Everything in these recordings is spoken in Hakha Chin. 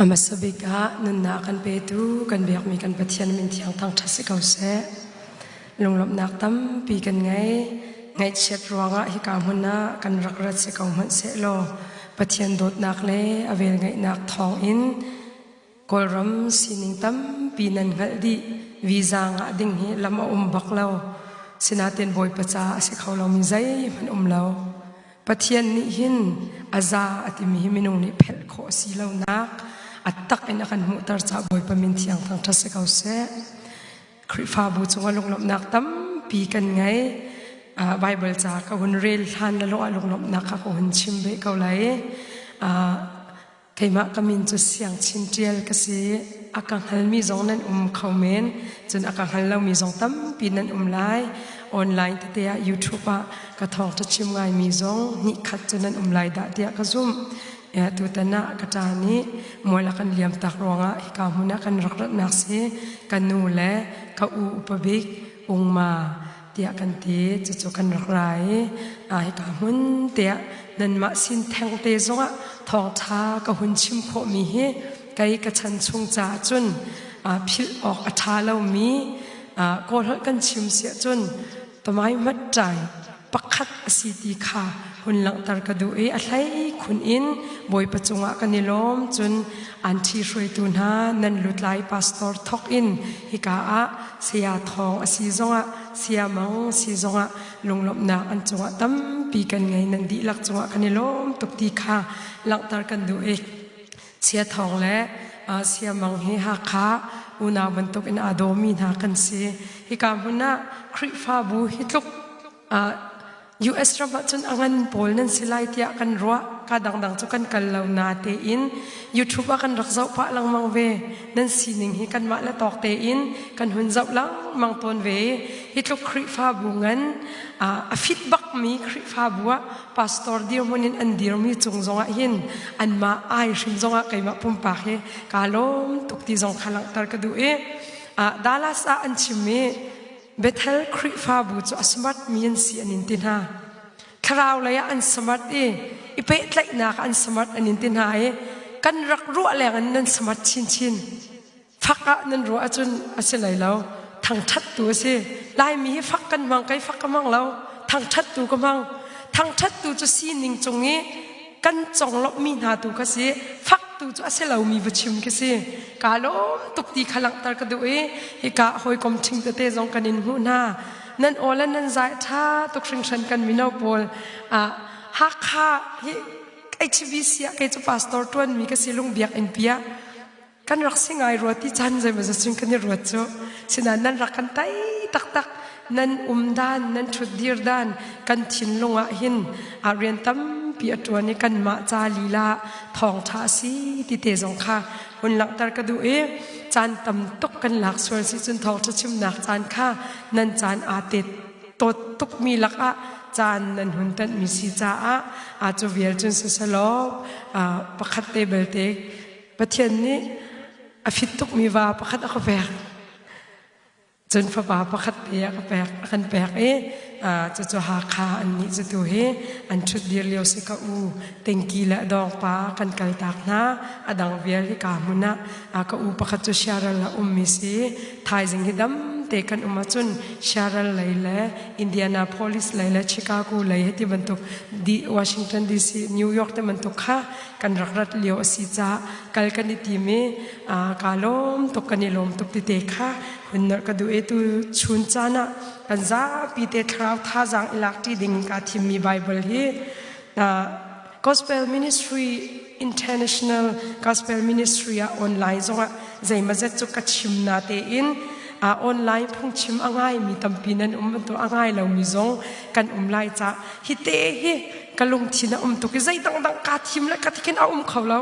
A hmasa bik ah nunnak kan petu kan biakmi kan Pathian min thiang thangṭhat si ko seh. Lunglawmhnak tampi kan ngei. Ngaihchiat ruangah hika hmun ah kan rak rat si ko hmanh sehlaw Pathian dawtnak le a velngeihnak thawngin Kawlram sining tampi nan hngalh dih. Visa ngah ding hi lam a um bak lo. Sinain Bawipa ca a si kho lomi zeihmanh um lo. Pathian nih hin a za a timi hi minung nih phelh khawh a si lonak a tak in a kan hmuhter caah Bawipa min thiang thangṭhat si ko seh. Khrihfabu cungah lunglawmhnak tampi kan ngei. Bible ca ka hun rel hlan le lawh ah lunglawmhnak kha ka hun chim ve ko lai. Keimah ka min cu Siang Chin Ṭial ka si. A ka hngalmi zong nan um kho men, cun a ka hngal lomi zong tampi nan um lai. Online tete ah YouTube ah ka thawngṭha chim ngaimi zong hnihkhat cu nan um lai dah tiah ka zumh. Tutan ah ka ṭa nih mual a kan liam tak ruangah hika hmun ah kan rak ratnak si. Ka nu le ka u upa bik Ungma tiah kan ti. Cucu kan rak ra i hika hmun tiah nanmah sin thengte zongah thawngṭha ka hun chim khawhmi hi kei ka chan chung caah cun philh awk a ṭha lomi Kawlholh kan chim siah cun tamai mat ṭai pakhat a si ti kha hun langhter ka duh i a hlei khun in Bawipa cungah kan i lawm. Cun an ṭhi hruaitu hna nan lutlai pastor thok in hika ah saya thawng a si zongah saya mang si zongah lunglawmhnak an cungah tampi kan ngei. Nan dihlak cungah kan i lawm tuk ti kha langhter kan duh i Sia Thawng le Sia Mang hi Hakha unau bantuk in aa dawmi hna kan si. Hika hmun ah Khrihfabu hi tluk US ram ah cun a ngan pawl nan si lai tiah kan ruah. Ka dangdang cu kan kal lo na tein YouTube ah kan rak zoh pah lengmang ve. Nan sining hi kanmah le tawk tein kan hun zoh lengmang tawn ve. Hi tluk Khrihfabu ngan a fit bakmi Khrihfabu ah pastor dirhmun in an dirmi cung zongah hin anmah ai hrim zongah keimah pumpak hi kaa lawm tuk ti zong kha langhter ka duh i Dallas ah an chim i Bethel Khrihfabu cu a smart mi an si an in ti hna. Thlarau lei ah an smart i i pehtlaihnak an smart an in ti hna i kan rak ruah leng in nan smart chinchin. Fak ah nan ruah ahcun a si lai lo. Thangṭhat tu a si. Laimi hi fak kan hmang, kei fak ka hmang lo. Thangṭhat tu ka hmang. Thangṭhat tu cu sining cung i kan conglawmhmi hna tu kha si. Fak tu cu a si lomi va chim khi si. Kaa lawm tuk ti kha langhter ka duh i hika hawikom ṭhing tete zong kan in hmuh hna. Nan aw le nan zai ṭha tuk hringhran kan mino pawl. Hakha hi HBC ah kei cu pastor ṭuanmi ka si lungbiak in piah. Kan rak si ngai rua ti caan zeimawzat cun kan i ruat cu. Sinain nan rak kan tai taktak. Nan um dan, nan ṭhut dir dan kan thinlung ah hin rian tampi a ṭuan i kanmah ca lila thawngṭha a si ti te zong kha hun langhter ka duh i caan tam tuk kan lak sual si cun thawngṭha chimnak caan kha nan caan aa tet tawt tukmi lakah caan nan hun tanhmi si caah cu vial cun siselaw pakhat te belte Pathian nih a fit tukmi va pakhat a ka pek. Cun fapa pakhat te a ka pek, a kan pek i cucu Hakha an nih cu tu hi an ṭhut dir lio si ka u Tengki le Dawngpa kan kal tak hna. A dang vial hi ka hmun ah ka u pakhat cu Siaral ah ummi si. Thaizing hi dam te kan um ahcun Siaral lei le Indianapolis lei le Chicago lei heti bantuk Washington DC, New York te bantuk kha kan rak rat lio a si caah kal kan i tim i kaa lawm tuk kan i lawm tuk tete kha hun nolh ka duh i tu chun caan ah kan zapi te thlarau thazaang i lak ṭi ding kaa thimmi Bible hi Gospel Ministry International Gospel Ministry ah online zongah zeimazet cu ka chim na tein online phungchim a ngaimi tampi nan um bantuk a ngai lomi zong kan um lai ca hi te hi ka lungthin a um tuk i zei dangdang kaa thim le ka thikin a um kho lo.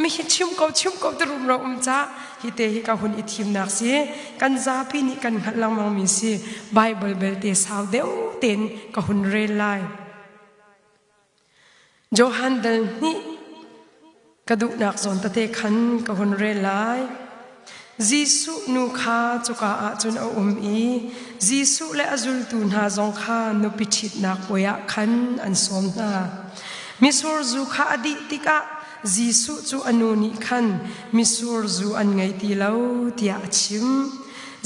Mi hi chim ko chim ko ti rumro um ca hi te hi ka hun i thimnak si. Kan zapi nih kan hngalh lengmang mi si. Bible belte sau deuh tein ka hun rel lai. Johan dal hnih ka duhnak zawn tete khan ka hun rel lai. Jesuh nu kha cuka ah cun a um i Jesuh le a zultu hna zong kha nupi ṭhitnak puai ah khan an sawm hna. Mitsur zu kha a dih tikah Jesuh cu a nu nih khan mitsur zu an ngei ti lo tiah a chim.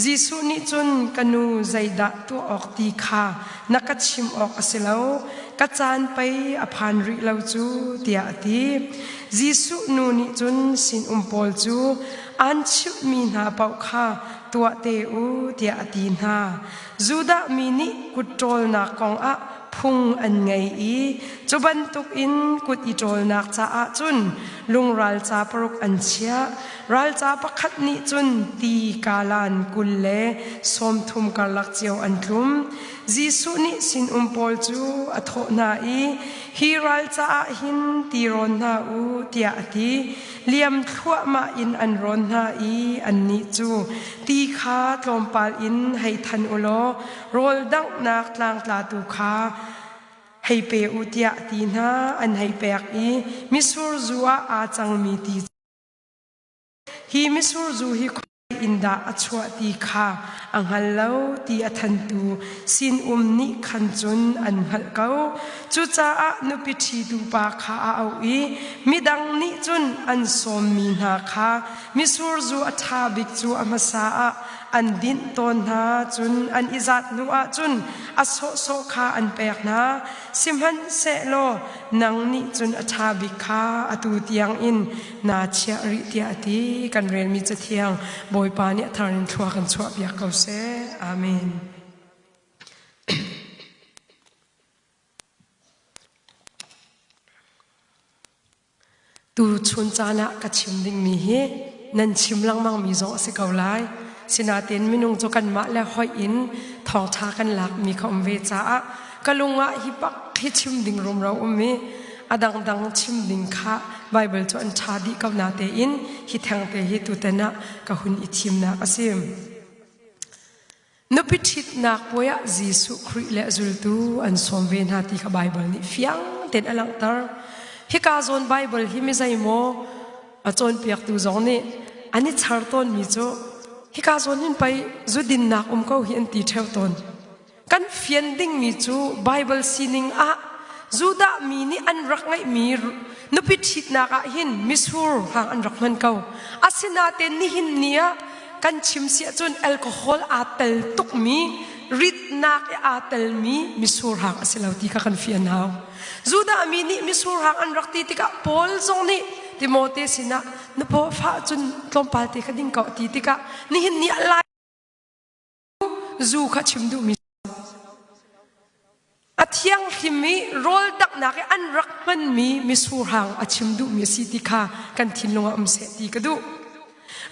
Jesuh nih cun ka nu zeidah tuah awk ti kha na ka chim awk a si lo, ka caan pei a phan rih lo cu tiah a ti. Jesuh nu nih cun sinum pawl cu an chimhmi hna paoh kha tuah te u tiah a ti hna. Judah mi nih kut ṭawlnak kongah phung an ngei i cu bantukin kut i ṭawlnak caah cun lungralca paruk an chiah. Ralca pakhat nih cun ti kalan 20 le 30 karlak cio an tlum. Jesuh nih sinum pawl cu a thawh hna i, Hi ralca ah hin ti rawn hna u, tiah a ti. Liam thluahmah in an rawn hna i annih cu ti kha tlawmpal in hei than u law rawl danghnak tlangtlatu kha hei pe u tiah ti hna an hei pek i mitsur zu ah aa cangmi ti hi mitsur zu hi in dah a chuah ti kha a hngal lo ti a thantu sinum nih khan cun an hngalh ko. Cucaah nupi ṭhitu pa kha a auh i midang nih cun an sawmmi hna kha mitsur zu a ṭha bik cu a hmasa ah an dinh tawn hna cun an i zat hnu ah cun a sawhsawh kha an pek hna. Sihmanhsehlaw nang nih cun a ṭha bik kha atu tiangin naa chiah rih tiah a ti. Kan relmi cathiang Bawipa nih a thar in thlua kan chuahpiak ko seh. Amen. Tu chun caan ah ka chim dingmi hi nan chim lengmangmi zong a si ko lai. Sinain minung cu kanmah le hoih in thawngṭha kan lakmi kha um ve caah ka lung ah hi bak hi chim ding rumro um i a dangdang chim ding kha Baibal cu an ṭha dih ko natein hi thengte hi tutan ah ka hun i thimnak a si. Nupi ṭhitnak puai ah Jesuh Khrih le a zultu an sawm ve hna ti kha Baibal nih fiang tein a langhter. Hika zawn Baibal hi mi zeimaw a cawnpiaktu zong nih an i char tawnmi cu hika zawn hin pei zu dinnak um ko hi an ti ṭheo tawn. Kan fian dingmi cu Baibal sining ah Judah mi nih an rak ngeihmi nupi ṭhitnak ah hin mitsur hang an rak hman ko. Asinain nihin ni ah kan chim si ahcun alcohol aa tel tukmi ritnak i aa telmi mitsur hang a si lo ti kha kan fian hau. Judah mi nih mitsur hang an rak ti tikah Paul zong nih Timote sinah na paw fah cun tlawmpal te kha ding ko ti tikah nihin ni ah lai zu kha chim duhmi a thianghlim i rawl danghnak i an rak hmanmi mitsur hang a chim duhmi a si ti kha kan thinlung ah um seh ti ka duh.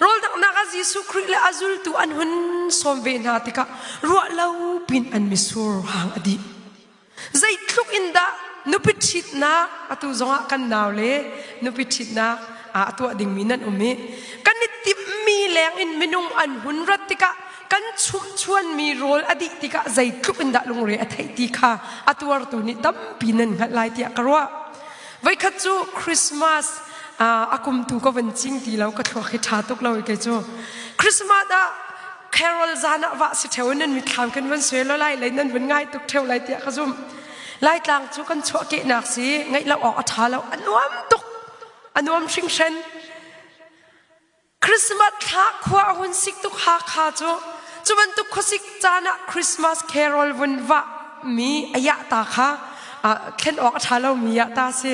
Rawl danghnak ah Jesuh Khrih le a zultu an hun sawm ve hna tikah ruah lo pin an mitsur hang a dih. Zeitluk in dah nupi ṭhitnak atu zongah kan nau le nupi ṭhitnak a tuah dingmi nan um i kan i timhmi leng in minung an hun rat tikah kan chumhchuanmi rawl a dih tikah zeitluk in dah lungre a theih ti kha a tuartu nih tampi nan hngalh lai tiah ka ruah. Voikhat cu Christmas a kum tu ka van cing ti lo ka thluak hi ṭha tuk lo i kei cu Christmas ah Carol zan ah vah si ṭheo nan mitthlam kan van suai lo lai lei nan vun ngai tuk ṭheo lai tiah ka zumh. Laitlang cu kan chuahkehnak si ngaih lo awk a ṭha lo a nuam tuk a nuam hringhren. Christmas thla khua a hun sik tuk Hakha cu cu bantuk khuasik caan ah Christmas carol vun vah mi a yah ta kha thlen awk a ṭha lo mi yah ta si.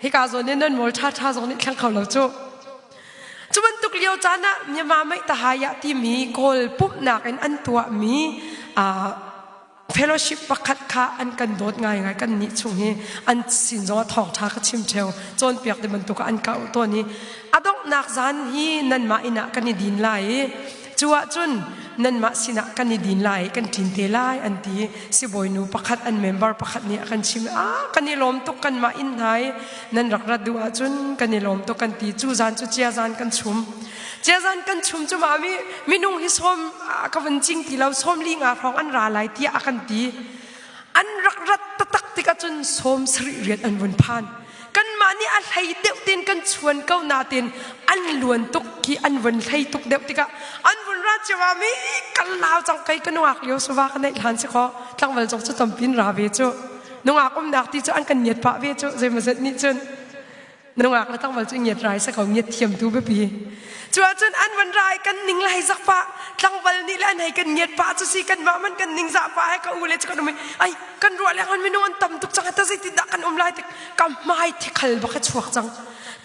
Hika zawn in nan mawl ṭha ṭha zong nih thleng kho lo cu. Cu bantuk lio caan ah Myanmar Meihtahaya timi Kawl pumhnak in an tuahmi fellowship pakhat kha an kan dawt ngaingai kan nih chung hi an sin zong ah thawngṭha ka chim ṭheo cawnpiak ti bantuk ah an ka auh tawn i a donghnak zan hi nanmah inn ah kan i din lai i cu ahcun nanmah sinah kan i din lai kan ṭin te lai an ti sibawinu pakhat an member pakhat nih a kan chim ah kan i lawm tuk kanmah inn hna i nan rak rat duh ahcun kan i lawm tuk kan ti cu zan cu cia zan kan chum cia zan kan chum cu ma mi minung hi sawm ka van cing ti lo sawm li nga hrawng an ra lai tiah a kan ti an rak rat taktak tikah cun sawm sarih riat an vun phan kanmah nih a hlei deuh ten kan chuan ko natin an luan tuk khi an vun hlei tuk deuh tikah an vun ra cio mi kan lau cang kai ka nungak lio suva ka neih hlan si kho tlangval zong cu tampin ra ve cu nungak umnak ti cu an kan niat pah ve cu zeimawzat nih cun. Nungak le tlangval cu ngiat rai sa ko ngiat thiam tu biapi. Cu ahcun an van rai kan ning lai zak pa tlangval nih le an hei kan ngiat pa cu si kan mah man kan ning zah pa he ka u le cu kan um i ai kan ruah leng an minung an tam tuk cang ta zeitin dah kan um lai tik ka hmai thikhal bak a chuak cang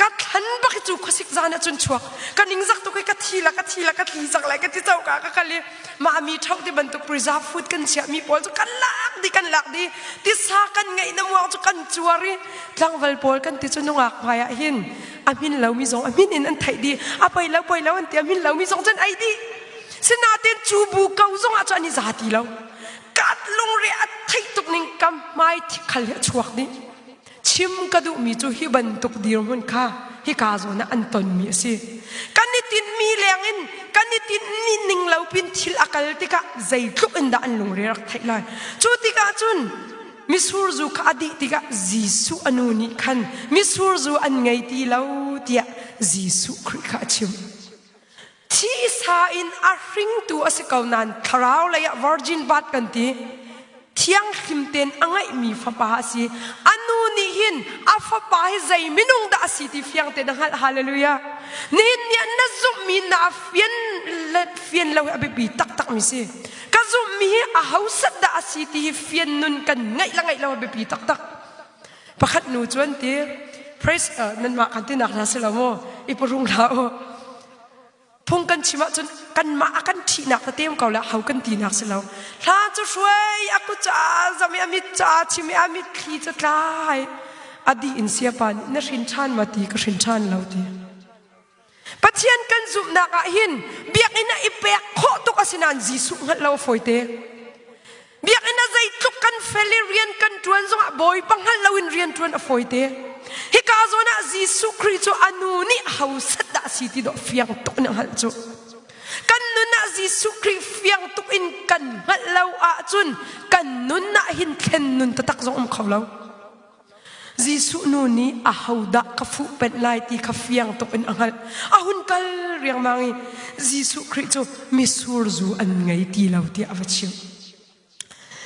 ka thlan bak hi cu khuasik zan ah cun chuak ka ning zak tuk i ka thi la ka thi la ka tli cang lai ka ti coka ka kal i mah mi ṭhau ti bantuk preserve food kan chiah mi pawl cu kan lak di kan lak di tisa kan ngeih na muang cu kan cuar i tlangval pawl kan ti cu nungak hmai ah hin a hmin lo mi zong a hmin in an theih di a poi lo poi lo an ti a hmin lo mi zong cun ei di sinain cu bu ko zong ah cu an i za ti lo kat lungre a theih tuk ning kam hmai thikhal hi a chuak dih Chim ka duhmi cu hi bantuk dirhmun kha hika zawn ah an tonmi a si. Kan i tinhmi lengin kan i tinhmi ning lo pin thil a kal tikah zeitluk in dah an lungre rak theih lai. Cu tikah cun misur zu kha a dih tikah Jesuh a nu nih khan misur zu an ngei ti lo tiah Jesuh Khrih kha a chimh. Thisa in a hringtu a si ko nain thlarau lei ah virgin birth kan ti. Thianghlim tein a ngeihmi fapa a si. A nu nih hin a fapa hi zei minung dah a si ti fiang tein a hngalh. Hallelujah. Nihin ni ah na zumhmi na fian le fian lo hi a biapi taktakmi si. Ka zumhmi hi a hosat dah a si ti hi fian nun kan ngeih le ngeih lo a biapi taktak. Pakhat nu cu an ti, praise uh, nanmah kan tinak hna si lo mu, i parung hlah u. Phung kan chim ahcun kanmah a kan ṭhihnak tete um ko le ho kan tinak si lo. Hla cu hruai, a kut cu a zam i a mit cu aa chim i a mitthli cu tlai. A dih in siapa nih na hrin ṭhan ma ti ka hrin ṭhan lo ti. Pathian kan zumhnak ah hin biakinn ah i pek khawh tuk a si nain Jesuh hngalh lo a fawite. Biakinn ah zeitluk kan fel i rian kan ṭuan zongah Bawipa hngalh loin rian ṭuan a fawite. Hika zawn ah Jesuh Khrih cu a nu nih hosat dah a si ti dawh fiang tuk in a hngalh cu. Kan nun ah Jesuh Khrih fiang tuk in kan hngalh lo ahcun kan nun ah hin thlen nun taktak zong um kho lo. Jesuh nu nih ahodah ka fuhpenh lai ti kha fiang tuk in a hngalh. A hun kal riangmang i Jesuh Khrih cu mitsur zu an ngei ti lo tiah a va chimh.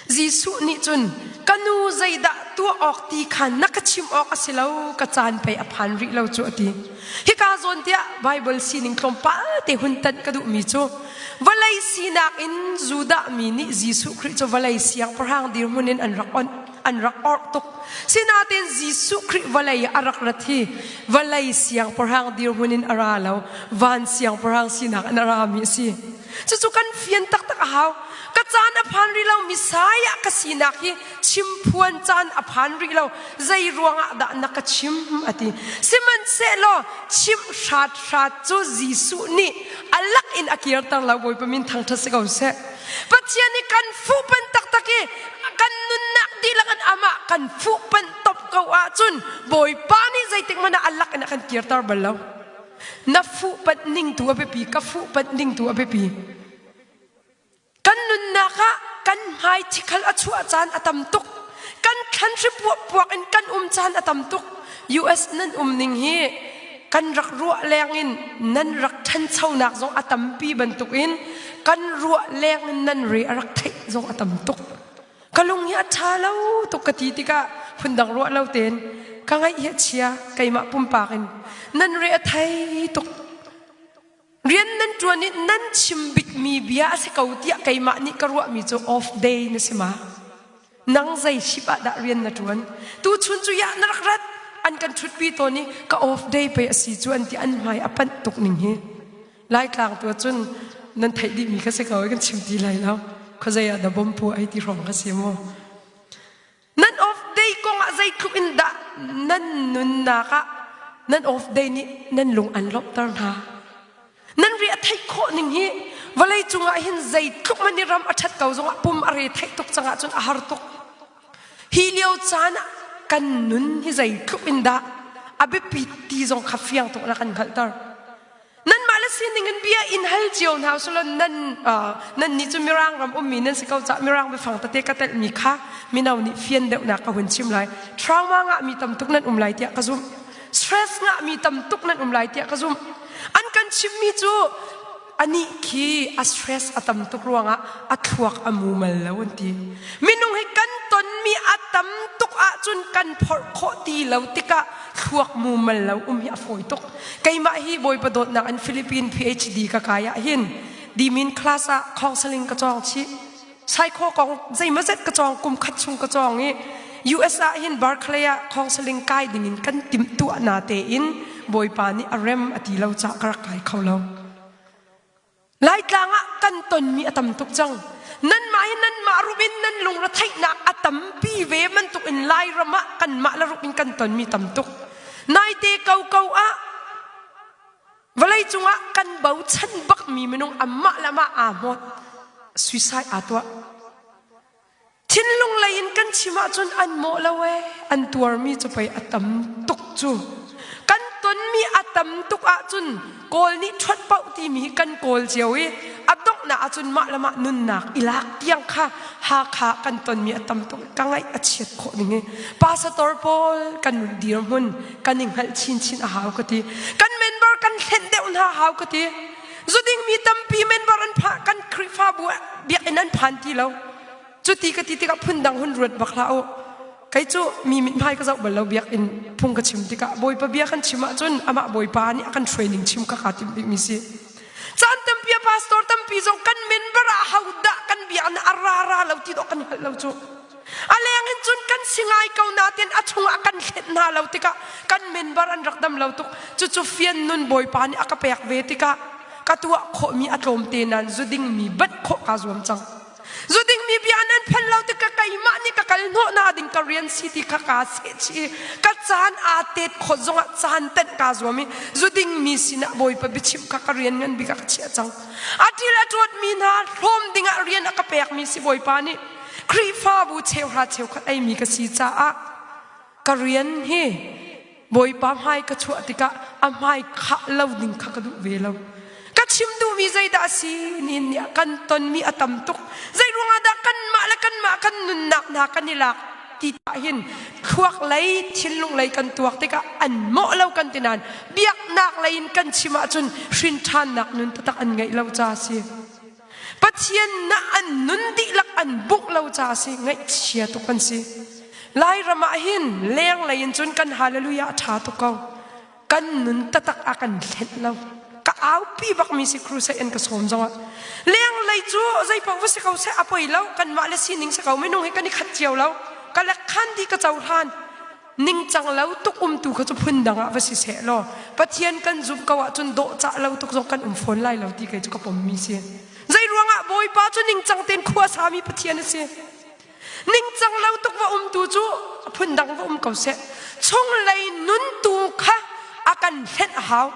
Jesuh nih cun ka nu zeidah tuah awk ti kha na ka chim awk a si lo ka caan pei a phan rih lo cu a ti. Hika zawn tiah Baibal sining tlawmpal te hun tanh ka duhmi cu vawlei sinak in Judah mi nih Jesuh Khrih cu vawlei siangpahrang dirhmun in an rak onh. An rak orh tuk. Sinain Jesuh Khrih vawlei a rak rat hi vawlei siangpahrang dirhmun in a ra lo, van siangpahrang sinak in a rami a si. Cucu kan fian taktak a hau. Ka caan a phan rih lo, Messiah ka sinak hi chimphuan caan a phan rih lo. Zei ruangah dah na ka chim a ti. Sihmanhsehlaw chimh hrat hrat cu Jesuh nih a lak in a kirter lo Bawipa min thangṭhat si ko seh. Pathian nih kan fuhpanh taktak i kan nunnak dihlak in amah kan fuhpanh top ko ahcun Bawipa nih zeitik hmanh ah a lak in a kan kirter bal lo. Na fuhpanh ning tu a biapi, ka fuhpanh ning tu a biapi. Kan nunnak ah kan hmai thikhal a chuah caan a tam tuk. Kan thlan hri puak in kan um caan a tam tuk. US nan um ning hi kan rak ruah leng in nan rak ṭhanchonak zong a tampi bantukin kan ruah leng in nan re a rak theih zong a tam tuk. Ka lung hi a ṭha lo tuk ka ti tikah phundang ruah lo tein ka ngaih hi a chia keimah pumpak in nan re a thei tuk. Rian nan ṭuan i nan chim bikmi bia a si ko tiah keimah nih ka ruahmi cu off day na si ma? Nang zei ship ah dah rian na ṭuan? Tuchun cu ya na rak rat an kan ṭhutpi tawn i ka off day pei a si cu an ti an hmai a panh tuk ning hi. Laitlang tu cun nan theih dihmi kha si ko kan chim ti lai lo. Khuazei ah dah bom pu ai ti hrawng kha si mu. Nan off day kong ah zeitluk in dah nan nunnak ah nan off day nih nan lung an lawmhter hna. Nan ri a theih khawh ning hi vawlei cungah hin zeitluk man i ram a ṭhat ko zongah pum a re theih tuk cangah cun a har tuk. Hi lio caan ah kan nun hi zeitluk in dah a biapit ti zong kha fiang tuk na kan hngalhter. Nanmah le sining in bia in hal cio hna usulaw nan nan nih cu Mirang ram ummi nan si ko caah Mirang biafang tete ka telhmi kha mino nih fian deuhnak ka hun chim lai. Trauma ngahmi tam tuk nan um lai tiah ka zumh. Stress ngahmi tam tuk nan um lai tiah ka zumh. An kan chimmi cu anih khi a stress a tam tuk ruangah a thluak a mumal lo an ti. Minung hi kan tonmi a tam tuk ahcun kan. kan phorh khawh ti lo tikah thluak mumal lo um hi a fawi tuk. Keimah hi Bawipa dawtnak in Philippine PhD ka kai ah hin dimin class ah counseling ka cawng chih. Saikhaw kong zeimawzet ka cawng kum khat chung ka cawng i US ah hin Berkeley ah counseling kai dingin kan timhtuah na tein Bawipa nih a rem a ti lo caah ka rak kai kho lo. Laitlang ah kan tonmi a tam tuk cang. Nanmah hi nanmah rup in nan lungretheihnak a tampi ve bantuk in Lairam ah kanmah le rup in kan tonmi tam tuk. Naite koko ah vawleicung ah kan bochan bakmi minung amah le amah aa hmawt suicide aa tuah. Thinlung lei in kan chim ahcun an mawh lo ee. An tuarmi cu pei a tam tuk cu. Kan tonmi a tam tuk ahcun Kawl nih ṭhuat paoh timi hi kan kawl cio i a donghnak ahcun mah le mah nunnak i lak tiang kha Hakha kan tonmi a tam tuk ka ngaih a chiat khawh ning hi pastor pawl kan dirhmun kan i hngalh chinchin a hau ka ti. Kan member kan hlenh deuh hna hau ka ti. Zuding mi tampi member an pha kan Khrihfabu biakinn an phan ti lo. Cuti ka ti tikah phundang hun ruat bak hlah u. Kei cu mi mithmai ka zoh bal lo biakinn phung ka chim tikah Bawipa bia kan chim ahcun amah Bawipa nih a kan hruai ning chim ka kaa timh bikmi si. Caan tampi a pastor tampi zong kan member ah hodah kan biakinn a ra ra lo ti dawh kan hngalh lo cu. A leng in cun kan si ngai ko nain a chungah kan hlet hna lo tikah kan member an rak dam lo tuk. Cucu fian nun Bawipa nih a ka pek ve tikah ka tuah khawhmi a tlawmte nain zu dingmi banh khawh kaa zuam cang. Zu dingmi bia nan phan lo tikah keimah nih ka kal hnawh na ding ka rian si ti kha kaa sehchih i ka caan aa tet khawt zongah caan tenh kaa zuam i zu dingmi sinah Bawipa biachimh kha ka rian ngan bik ah ka chiah cang. A ṭil a ṭuatmi hna hlawm dingah rian a ka pekmi si Bawipa nih Khrihfabu cheuhra cheukhat eimi ka si caah ka rian hi Bawipa hmai ka chuah tikah a hmai khah lo ding kha ka duh ve lo. Ka chim duhmi zeidah a si nihin ni ah kan tonmi a tam tuk. Zei ruangah dah kanmah le kanmah kan nunnak hna kan i lak ti ah hin thluak lei thinlung lei kan tuak tikah an mawh lo kan ti nain biaknak lei in kan chim ahcun hrin ṭhannak nun taktak an ngeih lo ca a si. Pathian na an nun dihlak an bungh lo ca a si ngaihchia tuk an si. Lairam ah hin lenglei in cun kan hallelujah a ṭha tuk ko. Kan nun taktak a kan hlenh lo. Ka aupi bakmi si crusade in ka sawm zongah. Lenglei cu zeipaoh va si ko seh a poi lo kanmah le sining si ko minung hi kan i khat cio lo. Ka lek khan dih ka cohlan. Ningcang lo tuk umtu kha cu phundang ah va si seh law Pathian kan zumh ko ahcun dawhcah lo tuk zong kan um fawn lai lo ti kei cu ka pommi si. Zei ruangah Bawipa cu ningcang tein khua sami Pathian a si. Ningcang lo tuk va umtu cu phundang va um ko seh. Chunglei nun tu kha a kan hlenh a hau.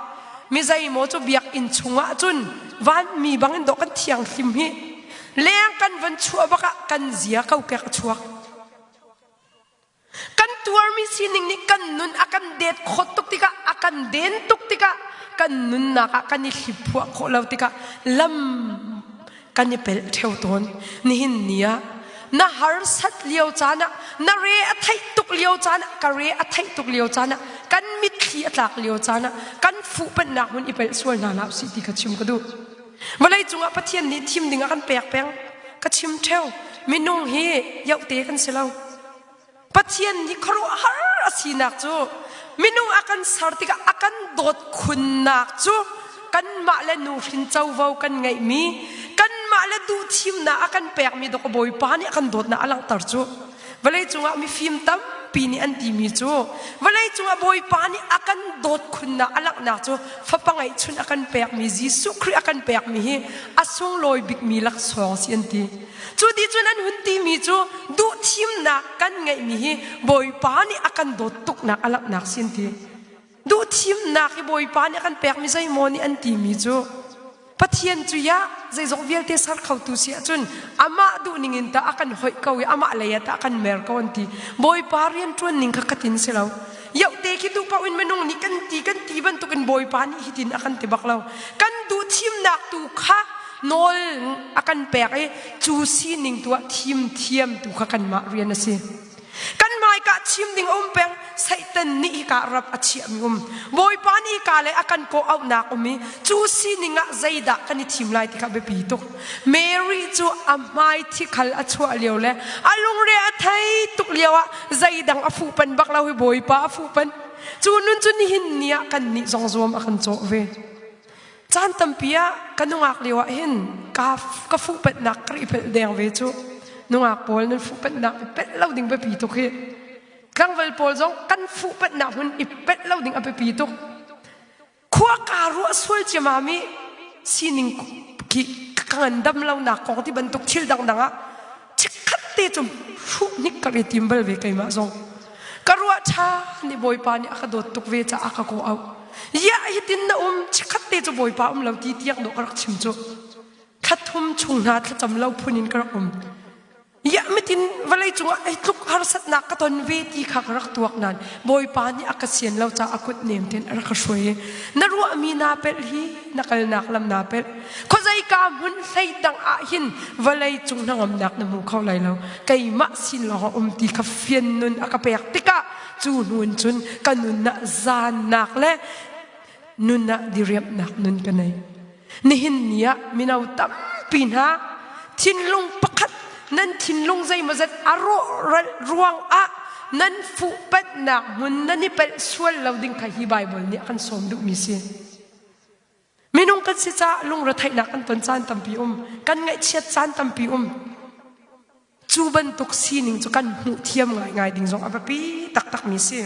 Mi zeimaw cu biakinn chungah cun vanmi bangin dawh kan thianghlim hi leng kan van chuah bak ah kan zia kokek a chuak. Kan tuarmi sining nih kan nun a kan det khawt tuk tikah, a kan den tuk tikah, kan nunnak ah kan i hliphuah khawh lo tikah lam kan i pelh ṭheo tawn. Nihin ni ah na harsat lio caan ah, na re a theih tuk lio caan ah, ka re a theih tuk lio caan ah, kan mitthli a tlak lio caan ah, kan fuhpanhnak hmun i pelh sual hna hlah usih ti kha chim ka duh. Vawlei cungah Pathian nih thim ding a kan pek peng. Ka chim ṭheo. Minung hi yohte kan si lo. Pathian nih khuaruahhar a sinak cu minung a kan ser tikah a kan dawt khunnak cu kanmah le nuhrin covo kan ngeihmi kanmah le duhthimnak a kan pekmi dawk Bawipa nih a kan dawtnak a langhter cu vawlei cungah mifim tampi nih an timi cu vawlei cungah Bawipa nih a kan dawt khunnak a langhnak cu fapa ngeihchun a kan pekmi Jesuh Khrih a kan pekmi hi a sunglawi bikmi laksawng si an ti. Cu ti cun an hun timi cu duhthimnak kan ngeihmi hi Bawipa nih a kan dawt tuknak a langhnak si an ti. Duhthimnak hi Bawipa nih a kan pekmi zeimaw nih an timi cu Pathian cu ya zeizong vialte ser khotu si ahcun amah duhning in tah a kan hoih ko i amah lei ah tah a kan mer ko an ti. Bawipa rianṭuan ning kha khatin si lo. Yohte khi duh paoh in minung nih kan ti kan ti bantukin Bawipa nih hitin a kan ti bak lo. Kan duhthimnak tu kha nawl a kan pek i cu sining tu ah thim thiam tu kha kanmah rian a si. Kan hmaika chim ding a um peng. Satan. Satan nih hika rap a chiahmi um. Bawipa nih hika le a kan kawh auhnak um i cu sining ah zeidah kan i thim lai ti kha biapi tuk. Mary cu a hmai thikhal a chuah lio le a lungre a thei tuk lio ah zeidang a fuhpan bak lo hi Bawipa a fuhpan. Cu nun cu nihin ni ah kan nih zong zuam a kan cawh ve. Caan tampi ah ka nungak lio ah hin ka ka fuhpanhnak ka ri pelh deng ve cu. Nungak pawl nan fuhpanhnak i pelh lo ding biapi tuk hi. Tlangval pawl zong kan fuhpanhnak hmun i pelh lo ding a biapi tuk. Khua kaa ruah sual ciamam i sining ki ka ngandam lonak kong ti bantuk thil dangdang ah chikkhat te cu hruh hnik ka ri tim bal ve keimah zong. Ka ruah ṭha nih Bawipa nih a ka dawt tuk ve caah ka kawh auh. Ya hitin na um chikkhat te cu Bawipa um lo ti tiang dawh ka rak chim cu. Thla thum chung hna thlacam lo phun in ka rak um. Ya mitin vawlei cungah ei tluk harsatnak ka ton ve ti kha ka rak tuak nain Bawipa nih a ka sian lo caah a kut nem tein a rak ka hruai i na ruahmi naa pelh hi na kalnak lam naa pelh. Khuazeika hmun hlei dang ah hin vawlei cung hnangamnak na hmu kho lai lo. Keimah sin lawng a um ti kha fian nun a ka pek tikah cu hnu in cun ka nun ah zaannak le nun ah diriamhnak nun ka nei. Nihin ni ah mino tampi hna thinlung pakhat nan thinlung zeimawzat a rawhral ruang ah nan fuhpanhnak hmun nan i pelh sual lo ding kha hi Baibal nih a kan sawm duhmi si. Minung kan si caah lungretheihnak kan ton caan tampi um, kan ngaihchiat caan tampi um. Cu bantuk sining cu kan hmuh thiam ngaingai ding zong a biapi taktakmi si.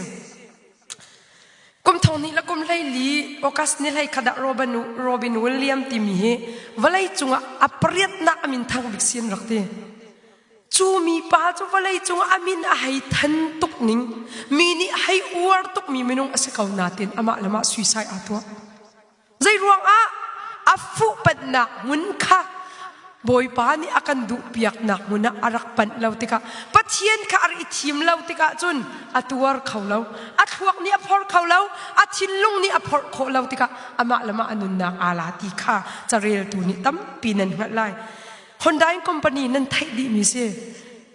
Kum thong hnih le kum 14 August ni hlei khat ah Robin, Robin William timi hi vawlei cungah a pariatnak a min thang bik si an rak ti. Cu mi pa cu vawlei cungah a min a hei than tuk ning, mi nih hei uar tukmi minung a si ko natin amah le mah suicide aa tuah. Zeiruangah a fuhpanhnak hmun kha Bawipa nih a kan duhpiaknak hmun ah a rak panh lo tikah Pathian kha a rak i thim lo tikah cun a tuar kho lo a thluak nih a phor kho lo a thinlung nih a phorh khawh lo tikah amah le mah a nunnak aa la ti kha careltu nih tampi nan hngalh lai Honda company nan theih dihmi si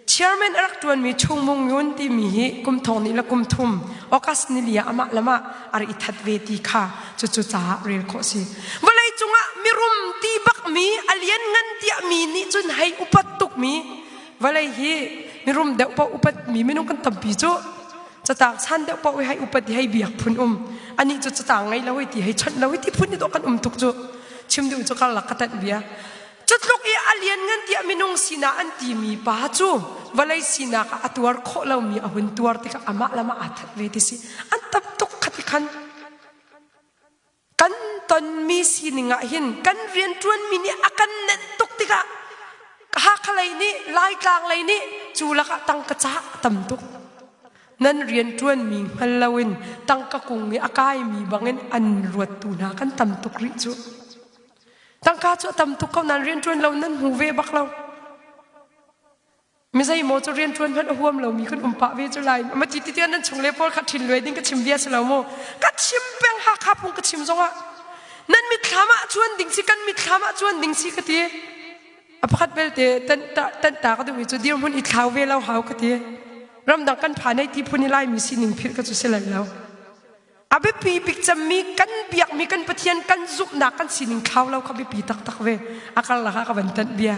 Chairman a rak ṭuanmi Chung Mung Yun timi hi kum thong nih le kum thum August nili ah amah le mah a rak i that ve ti kha cucu caah rel khawh si. Vawlei cungah mirum ti bakmi a lianngan tiah mi nih cun hei upat tukmi vawlei hi mirum deuh paoh upatmi minung kan tampi cu catang san deuh paoh hei upat i hei biak phun um anih cu catang ngei lo hei ti hei chawnh lo hei ti phun ni dawh kan um tuk cu chim duh cu karlak ka tanh bia Cutluk i a lianngan tiah minung sinah an timi pa cu vawlei sinak ah a tuar khawh lomi a hun tuar tikah amah le amah aa that ve ti si. An tam tuk khati khan. Kan tonmi sining ah hin kan rianṭuanmi nih a kan nenh tuk tikah Hakha lei nih Laitlang lei nih cu lakah tangka cah a tam tuk. Nan rianṭuanmi hngal loin tangka kung i a kaimi bangin an ruattu hna kan tam tuk rih cu. Tangka cu a tam tuk ko nain rianṭuan lo nan hmu ve bak lo. Mi zeimaw cu rianṭuan hmanh a huam lomi kan um pah ve cu lai. Ma ti ti tiah nan chung le pawl kha ṭhin luai ding ka chim bia si lo mu. Ka chim peng Hakha phung ka chim zongah nan mitthlam ah cuan ding si kan mitthlam ah cuan ding si ka ti. A pakhat belte tan ta ka duhmi cu dirhmun i thlau ve lo hau ka ti. Ramdang kan phan hei ti phun i Laimi sining philh ka cu si lai lo. A biapi bik cemmi kan biakmi kan Pathian kan zumhnak kan sining thlau lo kha biapi taktak ve. A karlak ah ka van tanh bia.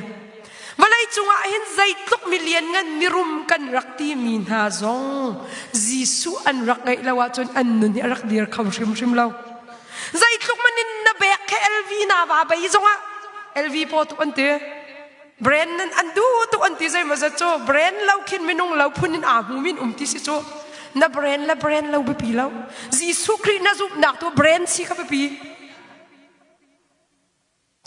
Vawlei cungah hin zeitluk milian ngan mirum kan rak timi hna zong Jesuh an rak ngeih lo ahcun an nun hi a rak dir kho hrimhrim lo. Zeitluk manin na bek khe LV na va bei zongah LV paw tuk an ti. Brand nan an duh tuk an ti zeimaw zat cu brand lo khin minung lo phun in aa hmu min um ti si cu na brand le brand lo biapi lo Jesuh Khrih na zumhnak tu brand si kha biapi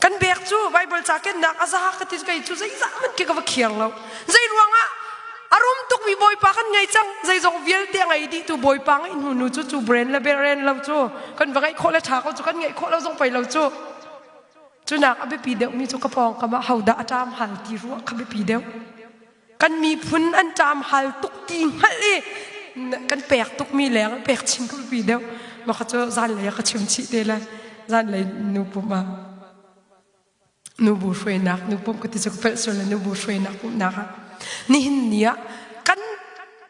kan bek cu Bible ca kennak a za ka ti kei cu zeizah man khi ka va khiang lo zei ruangah a rum tukmi bawipa kan ngei cang zeizong vialte a ngei dih tu bawipa ngeih hnu nu cu cu brand le brand lo cu kan va ngeih khawh le ṭha ko cu kan ngeih khawh lo zong pei lo cu Cunak a biapi deuhmi cu ka pawngkam ah hodah a ṭam hal ti ruah kha biapi deuh. Kan miphun an ṭam hal tuk ti hngalh i kan pek tukmi leng pek chin kha biapi deuh. Mah kha cu zanlei ah ka chim chih te lai. Zanlei nu pumh ah nubu hruainak nu pumh ka ti cu ka pelh sual le nubu hruainak pumhnak ah nihin ni ah kan.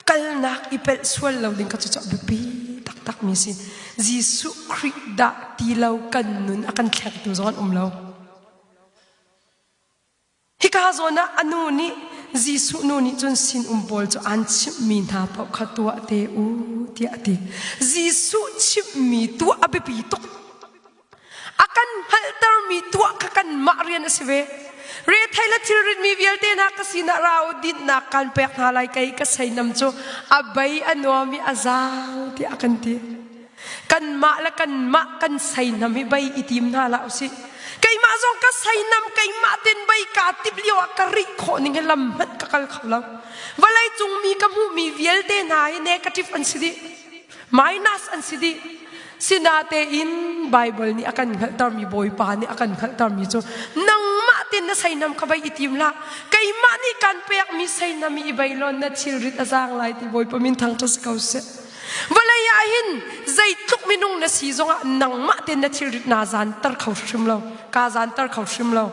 Kalnak i pelh sual lo ding kha cu biapi taktak mi si. Jesuh Khrih dah ti lo kan nun a kan thlengtu zong an um lo. Hika zawn ah a nu nih Jesuh nu nih cun sinum pawl cu an chimhmi hna paoh kha tuah te u tiah a ti. Jesuh chimhmi tuah a biapi tuk. A kan hngalhtermi tuah kha kanmah rian a si ve. Rethei le thilritmi vialte hna ka sinah ra u dinhnak kan pek hna lai kei ka seinam cu a bei a nuam i a zaang tiah a kan ti. Kanmah le kanmah kan seinam hi bei i tim hna hlah usih. Keimah zong ka seinam keimah ten bei kaa timh lio ah ka rih khawh ning hi lam hmanh ka kal kho lo. Vawlei cung mi ka hmuhmi vialte hna hi negative an si dih. Minus an si dih. Sinatein Bible nih a kan hngalhtermi Bawipa nih a kan hngalhtermi cu nangmah ten na seinam kha bei i tim hlah. Keimah nih kan pekmi seinam i bei law na thilrit a zaang lai ti Bawipa min thangṭhat si ko seh. Vawlei ah hin zeitluk minung na si zongah nangmah ten na thilrit naa zanter kho hrim lo. Kaa zanter kho hrim lo.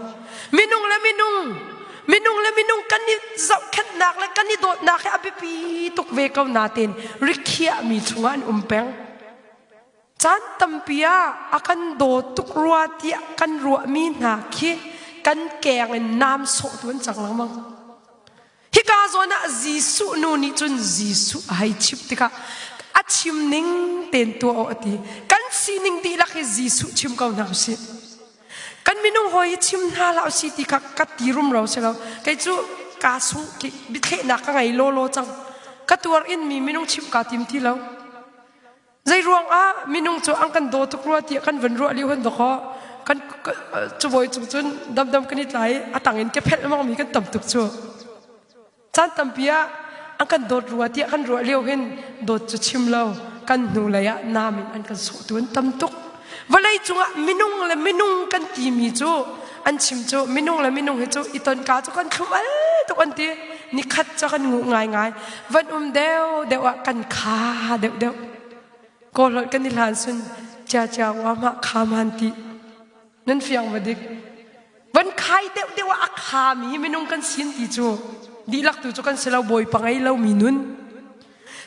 Minung le minung minung le minung kan i zohkhenhnak le kan i dawtnak hi a biapi tuk ve ko natein rikhiahmi chungah an um peng. Caan tampi ah a kan daw tuk rua tiah kan ruahmi hna khi kan keng in naam sawhtu an cang lengmang. Hika zawn ah Jesuh nu nih cun Jesuh a hei chimh tikah a chim ning tein tuah awh a ti. Kan sining dihlak hi Jesuh chim ko hna usih. Kan minung hawi hi chim hna hlah usih ti kha ka ti rumro si lo. Kei cu kaa sung biathlehnak ka ngei lawlaw cang. Ka tuar in mi minung chimh kaa tim ti lo. Zei ruang ah minung cu an kan daw tuk rua tiah kan van ruah lio han dawkaw kan cubawi cung cun damdam kan i tlai a tang in ke phelh lengmang mi kan tam tuk cu. Caan tampi ah an kan dawt rua tiah kan ruah lio hin dawt cu chim lo kan hnu lei ah nam in an kan sawhtu an tam tuk. Vawlei cungah minung le minung kan timi cu an chim cu minung le minung hi cu i tonka cu kan thlum al tuk an ti. Nikhat cu kan nguh ngaingai. Van um deuh deuh ah kan kha deuh deuh. Kawlholh kan i hlan sun cia cia wa ma kha man ti. Nan fiang va dik. Van khai deuh deuh ah a khami minung kan sin ti cu dihlak tu cu kan si lo bawipa ngei lomi nun.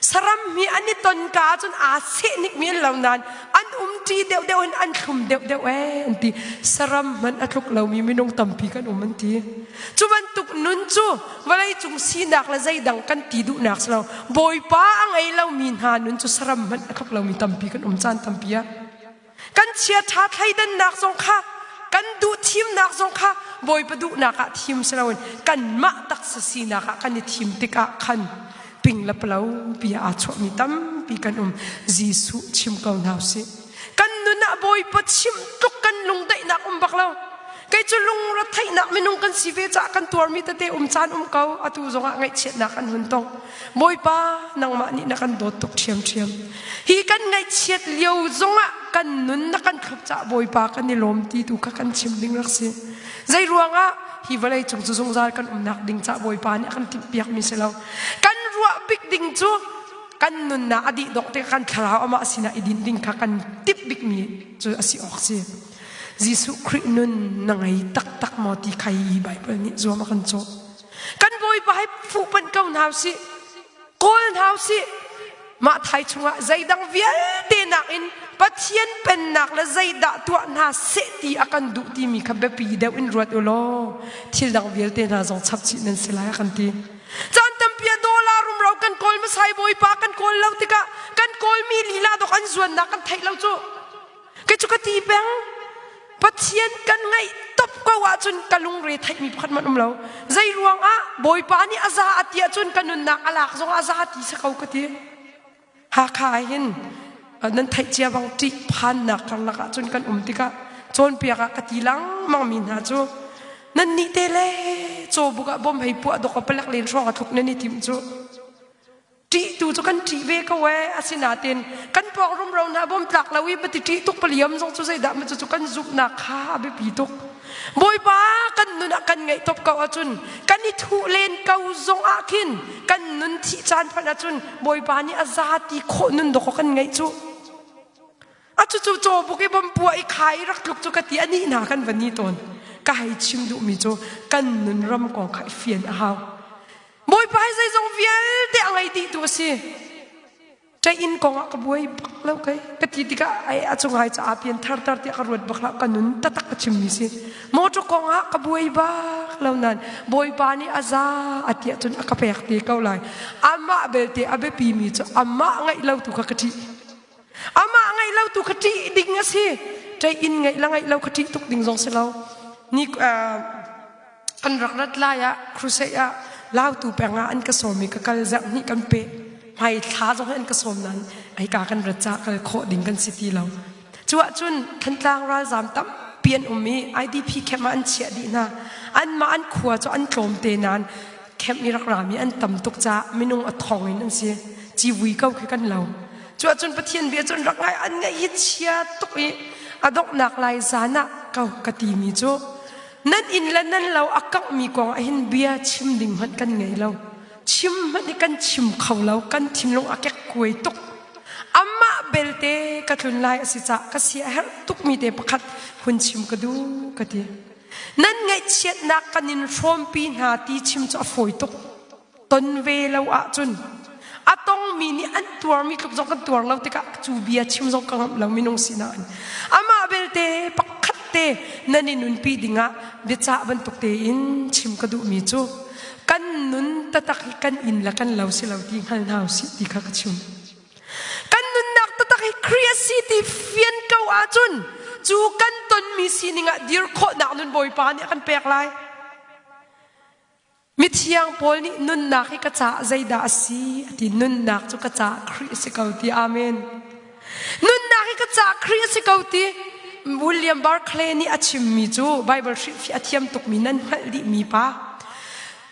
Saram hi an i ton ka ahcun aa sehnik mi an lo nain an umṭi deuhdeuh in an thlum deuhdeuh ee an ti. Saram hmanh a tluk lomi minung tampi kan um an ti. Cu bantuk nun cu vawleicung sinak le zeidang kan ti duhnak si lo. Bawipa a ngei lomi hna nun cu saram hmanh a tluk lomi tampi kan um caan tampi ah. Kan chiaṭha thleidannak zong kha kan duh thimnak zong kha Bawipa duhnak ah thim si loin kanmah taksa sinak ah kan i thim tikah khan ping le palo pi aa chuahmi tampi kan um. Jesuh chim ko hna usih. Kan nun ah Bawipa chim tluk kan lungdaihnak um bak lo. Kei cu lungretheihnak minung kan si ve caah kan tuarmi tete um caan um ko. Atu zongah ngaihchiatnak an hun tong. Bawipa, nangmah nih na kan dawt tuk ṭhiamṭhiam. Hi kan ngaihchiat lio zongah kan nun na kan thlop caah Bawipa kan i lawm ti tu kha kan chim ding rak si. Zei ruangah hi vawlei cung cu zungzal kan umnak ding caah Bawipa nih a kan timhpiakmi si lo. Kan ruah bik ding cu kan nunnak a dih dongh tikah kan thlarau amah sinah i dinh ding kha kan timh bikmi cu a si awk si. Jesuh Khrih nun na ngei taktak maw ti kha hi Baibal nih zuam a kan cawh. Kan Bawipa hi fuhpanh ko hna usih, kawl hna usih. Mah thai chungah zeidang vialte nakin Pathian pennak le zeidah tuah hna seh ti a kan duh timi kha biapi deuh in ruat u law thil dang vialte hna zong chap chih nan si lai a kan ti. Caan tampi ah dollar rumro kan kawl hmasai Bawipa kan kawl lo tikah kan kawlmi lila dok an zuannak kan theih lo cu. Kei cu ka ti peng. Pathian kan ngaih top ko ahcun ka lungre theihmi pakhat hmanh um lo. Zei ruang ah Bawipa nih a za a ti ahcun ka nunnak a lak zong a za ti si ko ka ti. Hakha ah hin nan theih cia bang ṭih phannak karlak ahcun kan um tikah cawnpiak ah ka ti lengmang mi hna cu nan nih te le cawbuk ah bom hei puah dok a palek len hrawng a thluk nan i tim cu ṭih tu cu kan ṭih ve ko ee asinain kan pawng rumro hna bom tlak lo i bati ṭih tuk paliam zong cu zeidah ma cu kan zumhnak kha a biapi tuk Bawipa kan nun ah kan ngaih top ko ahcun kan i thuh len ko zong ah khin kan nun thih caan hmanh ahcun Bawipa nih a za ti khawh nun dawk kan ngeih cu a cucu cawbuk i bom pua i khai rak tluk cu ka ti ani hna kan va ni tawn ka hei chim duhmi cu kan nun ram kong kha i fian a hau. Bawipa hi zeizong vialte a ngei dihtu a si. Ṭein kong ah ka buai bak lo kai. Ka ti tikah ai a cungai caah pian thar tar tiah ka ruat bak hlah ka nun taktak ka chimmi si. Motor kong ah ka buai bak lo nan Bawipa nih a za a tiah cun a ka pek te ko lai. Amah belte a biapi mi cu amah ngaih lo tu kha ka ṭih. Amah ngaih lo tu kha ṭih ding a si. Ṭein ngaih la ngaih lo kha ṭih tuk ding zong si lo. Ni kan rak rat lai ah crusade ah lautu peng ah an ka sawm i ka kal zarh hnih kan pe hmai thla zong an ka sawm nain hika kan rat ca kal khawh ding kan si ti lo cu ahcun Thantlang ralzam tampi an um i IDP camp ah an chiah dih hna anmah an khua cu an tlawm te nain camp i rak rami an tam tuk caah minung a thong in an si civui ko khi kan lo cu ahcun Pathian bia cun rak ngai an ngaih hi chia tuk i a donghnak lai zan ah ko ka timi cu Nan inn le nan lo a kanghmi kong ah hin bia chim ding hmanh kan ngei lo. Chim hmanh hi kan chim kho lo. Kan thinlung a kekkuai tuk. Amah belte ka tlun lai a si cah ka sia a herh tukmi te pakhat hun chim ka duh ka ti. Nan ngaihchiatnak kan in hrawmpi hna ti chim cu a fawi tuk. Ton ve lo ahcun a tongmi nih an tuarmi tluk zong kan tuar lo tikah cu bia chim zong ka ngamh lo minung sinak in amah belte pakhat te nan i nunpi dingah biacah bantuk tein chim ka duhmi cu kan nun tatak hi kan inn le kan lo si lo ti hngal hna usih ti kha ka chim. Kan nunnak tatak hi Khrih a si ti fian ko ahcun cu kan tonmi sining ah dir khawhnak nun Bawipa nih a kan pek lai. Mithiang Paul nih nunnak hi ka caah zeidah a si a ti. Nunnak cu ka caah Khrih a si ko ti. Amen. Nunnak hi ka caah Khrih a si ko ti. William Barclay nih a chimmi cu Bible hrilhfiah a thiam tukmi nan hngalh dihmi pa.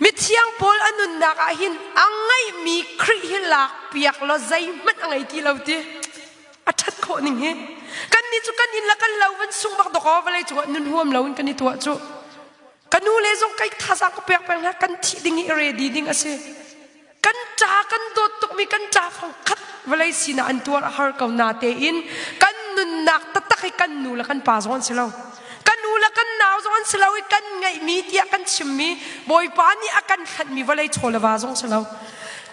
Mithiang Paul a nunnak ah hin a ngeihmi Khrih hi lak piak law zeihmanh a ngei ti lo ti. A ṭhat khawh ning hi. Kannih cu kan inn le kan lo van sung bak dawk aw vawlei cungah nun huam lo in kan i tuah cu. Ka nu le zong kai thazaang ka pek peng hna kan thih ding i ready ding a si. Kan ṭa kan dawt tukmi kan ṭa fang khat vawlei sinah an tuar a har ko na tein kan nunnak taktak hi kan nu le kan pa zong an si lo. Kan u le kan nau zong an si lo i kan ngeihmi tiah kan chimmi Bawipa nih a kan hlanhmi vawlei chaw le va zong si lo.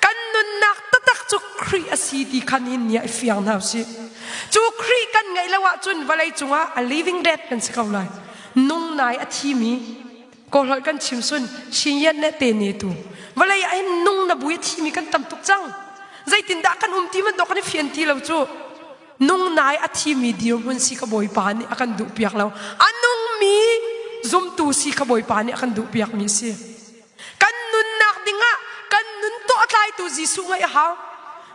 Kan nunnak taktak cu Khrih a si ti khan hin nia i fiang hna usih. Cu Khrih kan ngeih lo ahcun vawlei cungah a living dead kan si ko lai. Nung nai a thimi kawlholh kan chim sun shinyan le te ne tu vawlei ah hin nung na bui a thimi kan tam tuk cang zeitindah kan um ti man dawk kan i fian ti lo cu nung nai a thimi dirhmun si ka bawipa nih a kan duh piak lo a nungmi zumtu si ka bawipa nih a kan duh piak mi si Kan nunnak dingah kan nun tawhtlaitu Jesuh ngaih a hau.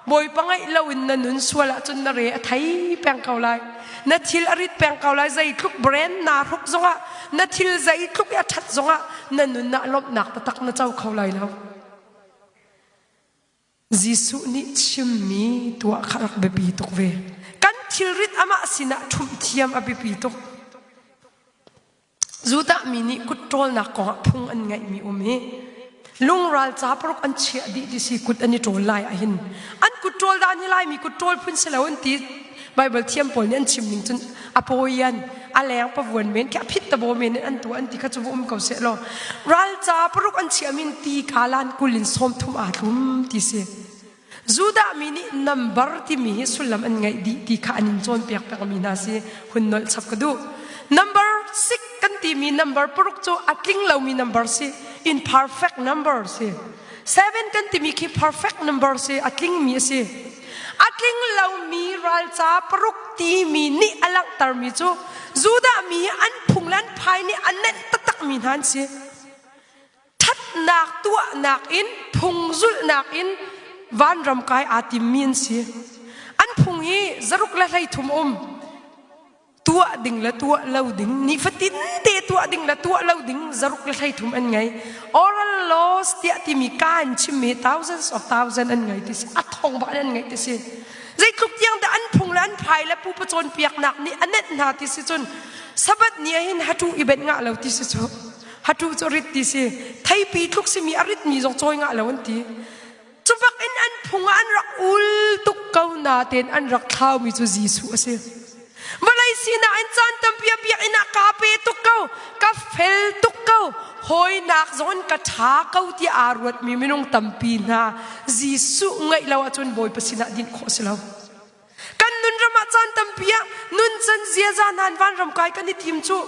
Bawipa ngaih loin na nun sual ahcun na re a thei peng ko lai. Na thil a rit peng ko lai. Zeitluk brand naa hruk zongah, na thil zeitluk i a ṭhat zongah na nun ah lawmhnak taktak na co kho lai lo. Jesuh nih chimmi tuah kha rak biapi tuk ve. Kan thilrit amah sinah ṭhumh thiam a biapi tuk. Judah mi nih kut ṭawlnak kongah phung an ngeihmi um hi lungral ca paruk an chiah dih ti si kut an i ṭawl lai ahhin an kut ṭawl dan hi Laimi kut ṭawl phun si lo an ti Bible thiam pawl nih an chim ning cun a pawian a leng pavuan men khi a phit tabo men in an tuah an ti kha cu va um ko seh law ral ca paruk an chiah min ti kalan kul in 30 aa tlum ti si Judah mi nih nambar timi hi sullam an ngeih dih ti kha an in cawnpiak pengmi hna si hun nolh chap ka duh. Number six kan timi number paruk cu a tling lomi number si imperfect number si. Seven kan timi khi perfect number si a tlingmi a si. A tling lomi ralca paruk timi nih a langhtermi cu Judah mi an phung le an phai nih a nenh taktakmi hna an si. Ṭhatnak tuahnak in phung zulhnak in vanram kai aa timmi an si. An phung hi zaruk le 13 um. Tuah ding le tuah lo ding nifatin te tuah ding le tuah lo ding zaruk le 13 an ngei. Oral laws tiah timi ka an chimmi thousands of thousands an ngei ti si. A thong bak an ngei ti si. Zeitluk tiang dah an phung le an phai le pupa cawnpiaknak nih a nenh hna ti si cun Sabbath ni ah hin hatu i benh ngah lo ti si cu. Hatu cu rit ti si. Theipi tluk simi a ritmi zong cawi ngah lo an ti. Cu bak in an phung ah an rak ul tuk ko natein an rak thlaumi cu Jesuh a si. Vawlei sinak in caan tampi a biakinn ah kaa pe tuk ko, ka fel tuk ko. Hawinak zong in ka ṭha ko ti aa ruatmi minung tampi hna Jesuh ngaih lo ahcun Bawipa sinah dinh khawh si lo. Kan nunram ah caan tampi ah nuncan ziaza hna in vanram kai kan i tim cu.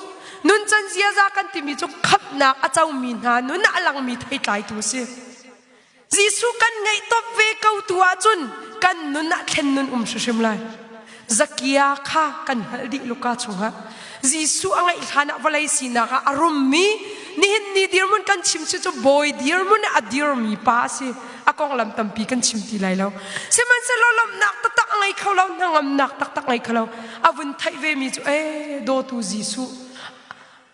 Nuncan ziaza kan timi cu khamhnak a comi hna nun ah a langmi theitlaitu a si. Jesuh kan ngeih top ve ko tu ahcun kan nun ah thlen nun um hrimhrim lai. Zakia kha kan hngalh dih Luka chungah. Jesuh a ngeih hlan ah vawlei sinak ah a rummi nihin ni dirhmun kan chim si cu bawi dirhmun ah a dirmi pa a si. A konglam tampi kan chim ti lai lo. Sihmanhsehlaw lawmhnak taktak a ngei kho lo, hnangamnak taktak ngei kho lo. A vun theih ve mi cu ee dawtu Jesuh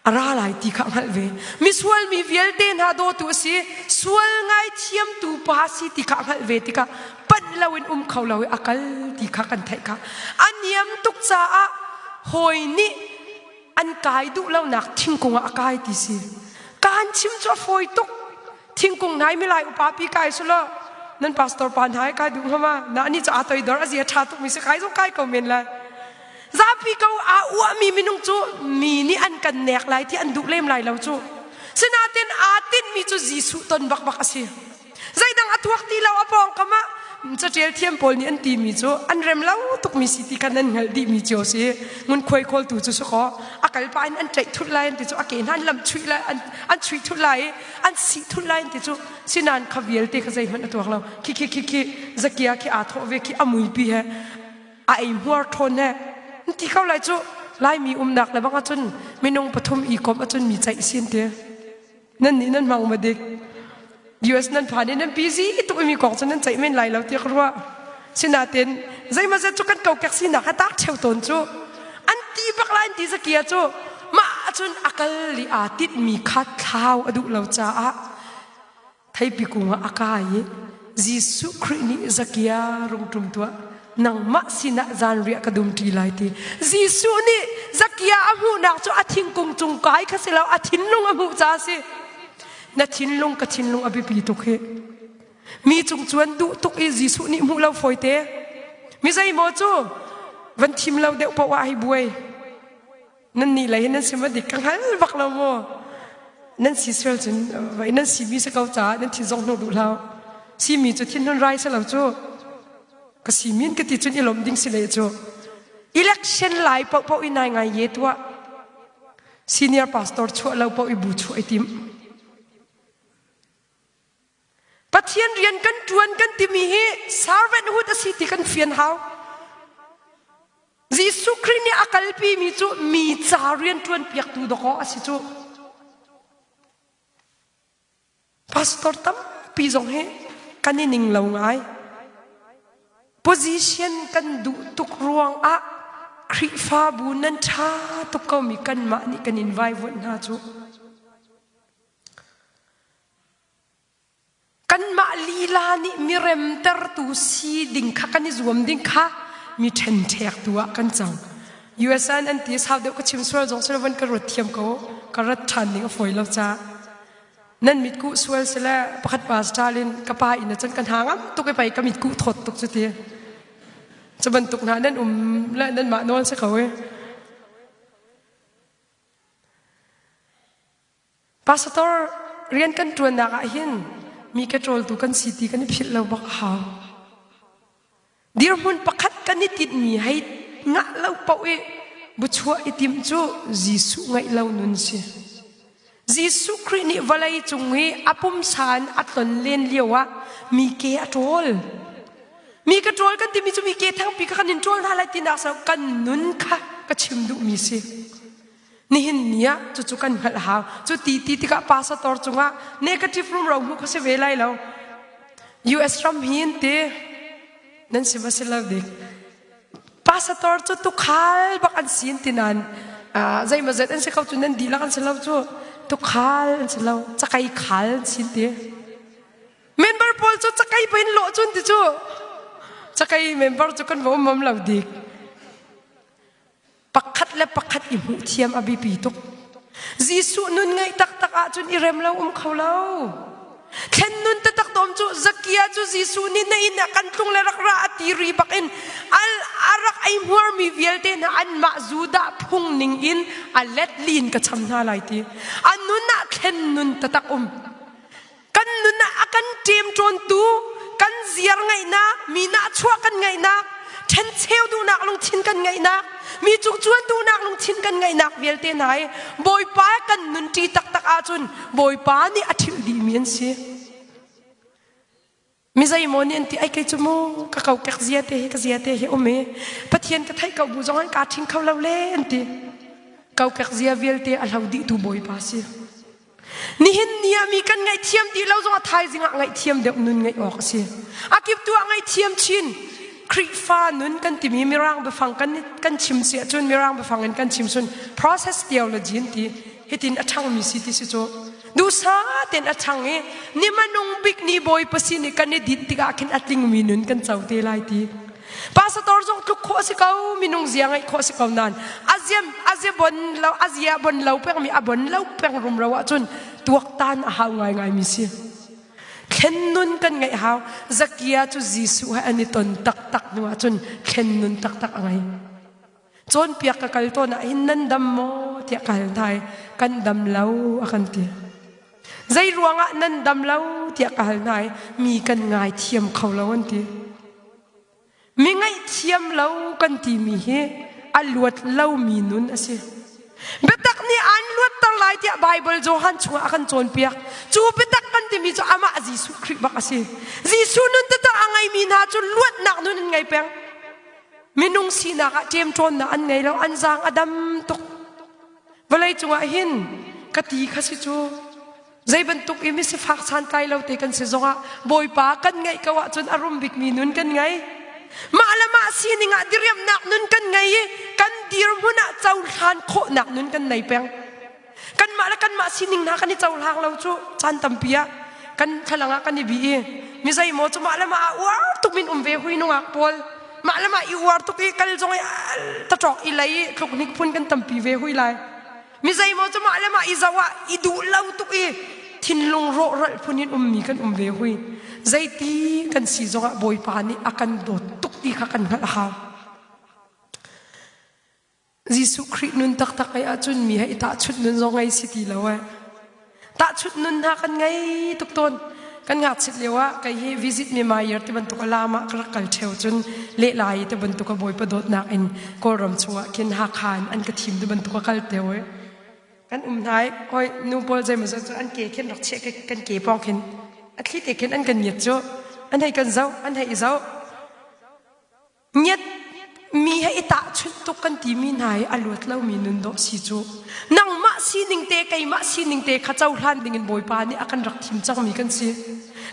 a ra lai ti kha a hngalh ve. Misual mi vialte hna dawtu a si, sual ngaithiamtu pa a si ti kha a hngalh ve tikah panh loin um kho lo i a kal ti kha kan theih kha. A niam tuk caah hawi nih an kai duh lonak thingkung ah a kai ti si. Kaan chim cu a fawi tuk. Thingkung nai milai upa pi kai sulaw nan pastor pa hna kai duh hnga ma na ni cu aa toidor a zia ṭha tuk mi si kai zong kai ko men lai. Zapi ko aa uahmi minung cu mi nih an kan nek lai ti an duh lem lai lo cu. Sinain aa tinhmi cu Jesuh ton bakbak a si. Zeidang a tuak ti lo a pawngkam ah catial thiam pawl nih an timi cu an rem lo tukmi si ti kha nan hngalh dihmi cio si. Ngunkhuai khawltu cu si kaw a kal pah in an ṭaih thut lai an ti cu a ke hna an lamh chuih lai an chuih thut lai i an sih thut lai an ti cu sinain kha vialte kha zeihmanh a tuak lo. Khi khi khi khi Zakia khi aa thawh ve khi a muipi he a ei hmuar ṭhawn he ti ko lai cu Laimi umnak le bang ahcun minung pathum i komh ahcun mi ceih sin ti nan nih nan hmang ma dik US nan phan i nan busy tuk mi kong cu nan ceih men lai lo ti ka ruah sinain zeimazet cu kan kokek sinak ha tak ṭheu tawn cu an ti bak lai an ti zakia cu mah ahcun a kal i aa titmi kha thlau a duh lo caah Theipi kung ah a kai i Jesuh Khrih nih Zakia rung ṭum tuah nangmah sinah zanriah ka dum ṭi lai ti. Jesuh nih Zakia a hmuhnak cu a thingkung cung kai kha si lo a thinlung a hmuh ca a si. Na thinlung ka thinlung a biapi tuk hi. Mi cung cuan duh tuk i Jesuh nih hmuh lo fawite. Mi zeimaw cu van thim lo deuh poah ah hei buai. Nan nih lei nan sim a dik ka hngal bak lo maw? Nan si sual cun vai nan si mi si ko caah nan thin zong hnuk duh hlah. Si mi cu thin hun rai si lo cu. Ka si min ka ti cun i lawm ding si le cu. Election lai paohpaoh i nai ngai ye tuah. Senior pastor chuah lo paoh i bu chuah i tim. Pathian rian kan ṭuan kan timi hi servanthood a si ti kan fian hau. Jesuh Khrih nih a kalpimi cu mi ca rian ṭuan piaktu dawkaw a si cu. Pastor tampi zong hi kan i ning lo ngai. Position kan duh tuk ruangah Khrihfabu nan ṭha tuk komi kanmah nih kan in vaivuanh hna cu. Kanmah lila nih mi remtertu si ding kha kan i zuam ding kha mi ṭhenṭhektu ah kan cang. USA an ti sau deuh ka chim sual zong sila van ka ruat thiam ko ka rat ṭhan ding a fawi lo ca. Nan mitkuh sual sile pakhat pa Stalin ka pa inn ah cun kan ha ngam tuk i pei ka mitkuh thawt tuk cu ti. Cu bantuk hna nan um le nanmah nawl si ko i. Pastor rian kan ṭuannak ah hin mi ka ṭawltu kan si ti kan i philh lo bak a hau. Dirhmun pakhat kan i tinhmi hei ngah lo paoh i buchuah i timh cu Jesuh ngaih lo nun si. Jesuh Khrih nih vawlei cung i a pumsa in a tlon len lio ah mi ke a ṭawl. Mi ka ṭawl kan timi cu mi ke thangpi kha kan in ṭawl hna lai tinak kan nun kha ka chim duhmi si. Nihin ni ah cucu kan hngalh hau. Cu ti ti tikah pastor cungah negative rumro hmuh kha si ve lai lo. US ram hi in ti nan si va si lo dik. Pastor cu tukhal bak an si in ti nain zeimawzet an si ko cu nan dihlak an si lo cu tukhal an si lo cakei khal an si ti. Member pawl cu cakei pain lawh cun ti cu cakei member cu kan va um lo dik. Pakhat le pakhat i hmuh thiam a biapi tuk. Jesuh nun ngeih taktak ahcun i rem lo um kho lo. Thlen nun taktak. tom cu Zakia cu Jesuh nih na inn ah kan tlung le rak ra a ti ri bak in al a rak ei hmuarmi vialte hna anmah Judah phung ning in a let lin ka cham hna lai ti. A nun ah thlen nun tatak um. Kan nun ah a kan ṭemṭawntu, kan ziar ngaihnak, mi nahchuah kan ngaihnak, ṭhencheu duhnak lungthin kan ngaihnak, mi cungcuan duhnak lungthin kan ngaihnak vialte hna hi Bawipa kan nunṭi taktak ahcun Bawipa nih a ṭhilh dihmi an si. Mi zeimaw nih an ti ai kei cu mu ka kokek zia te hi ka zia te hi um i Pathian ka theih ko bu zong an kaa ṭhing kho lo le an ti. Kokek zia vialte a hlo dihtu Bawipa si. Nihin ni ah mi kan ngaihthiam ti lo zongah thaizing ah ngaihthiam deuh nun ngeih awk a si. A kiptu ah ngaihthiam chin. Khrihfa nun kan timi Mirang biafang kan kan chim si ahcun Mirang biafang in kan chim cun process theology an ti. Hitin a ṭhangmi si ti si cu. Duhsa tein a ṭhang i ni hmanung bik ni Bawipa sin i kan i dinh tikah khin a tlingmi nun kan co te lai ti. Pastor zong tluk khawh si ko, minung zia ngeih khawh si ko nain aziam azia bon lo azia bon lo peng mi a bon lo peng rumro ahcun tuaktan a hau ngaingai mi si. Thlen nun kan ngeih hau. Zakia cu Jesuh he an i ton taktak hnu ahcun thlen nun taktak a ngei. Cawnpiak ka kal tawn ah hin nan dam maw tiah ka hal hna i kan dam lo a kan ti. Zei ruangah nan dam lo tiah ka hal hna i mi kan ngaithiam kho lo an ti. Mi ngaihthiam lo kan timi hi a luat lomi nun a si. Biatak nih aan luatter lai tiah Baibal Johan chungah a kan cawnpiak. Cu biatak kan timi cu amah Jesuh Khrih bak a si. Jesuh nun taktak a ngeimi hna cu luatnak nun an ngei peng. Minung sinak ah ṭemṭawnnak an ngei lo, an zaang a dam tuk. Vawlei cungah hin ka ti kha si cu zei bantuk i misifak santlai lo te kan si zongah Bawipa kan ngeih ko ahcun a rum bikmi nun kan ngei. Mah le mah sining ah diriamnak nun kan ngei i kan dirhmun ah cohlan khawhnak nun kan nei peng. Kanmah le kanmah sining hna kan i cohlang lo cu caan tampi ah kan thlalang ah kan i bi i mi zeimaw cu mah le mah ah uar tuk min um ve hui nungak pawl mah le mah i uar tuk i kal zong i taṭawk i lei i tluknik phun kan tampi ve hui lai. Mi zeimaw cu mah le mah i zoh ah i duh lo tuk i thinlung rawhralh phun in ummi kan um ve hui. Zeiti kan si zongah Bawipa nih a kan dawt tuk ti kha kan hngalh a hau. Jesuh Khrih nun taktak ai ahcun mi he i tahchunh nun zong ngei si ti lo eh. Tahchunh nun hna kan ngei tuk tawn. Kan ngakchit lio ah kei hi visit mi mayer ti bantuk a lam ah ka rak kal theo cun lehlai ti bantuk a bawipa dawtnak in Kawlram chungah khin Hakha in an ka thim ti bantuk a kal teo eh. Kan um hna i hoi nu pawl zeimaw cu an ke khin rak chiah kan ke pawng khin a thli te khin an kan ngiat cu an hei kan zoh an hei i zoh Ngiat mi he i tahchunh tuk kan timi hna hi a luat lomi nun dawh si cu. Nangmah sining te keimah sining te kha cohlan dingin Bawipa nih a kan rak thim cangmi kan si.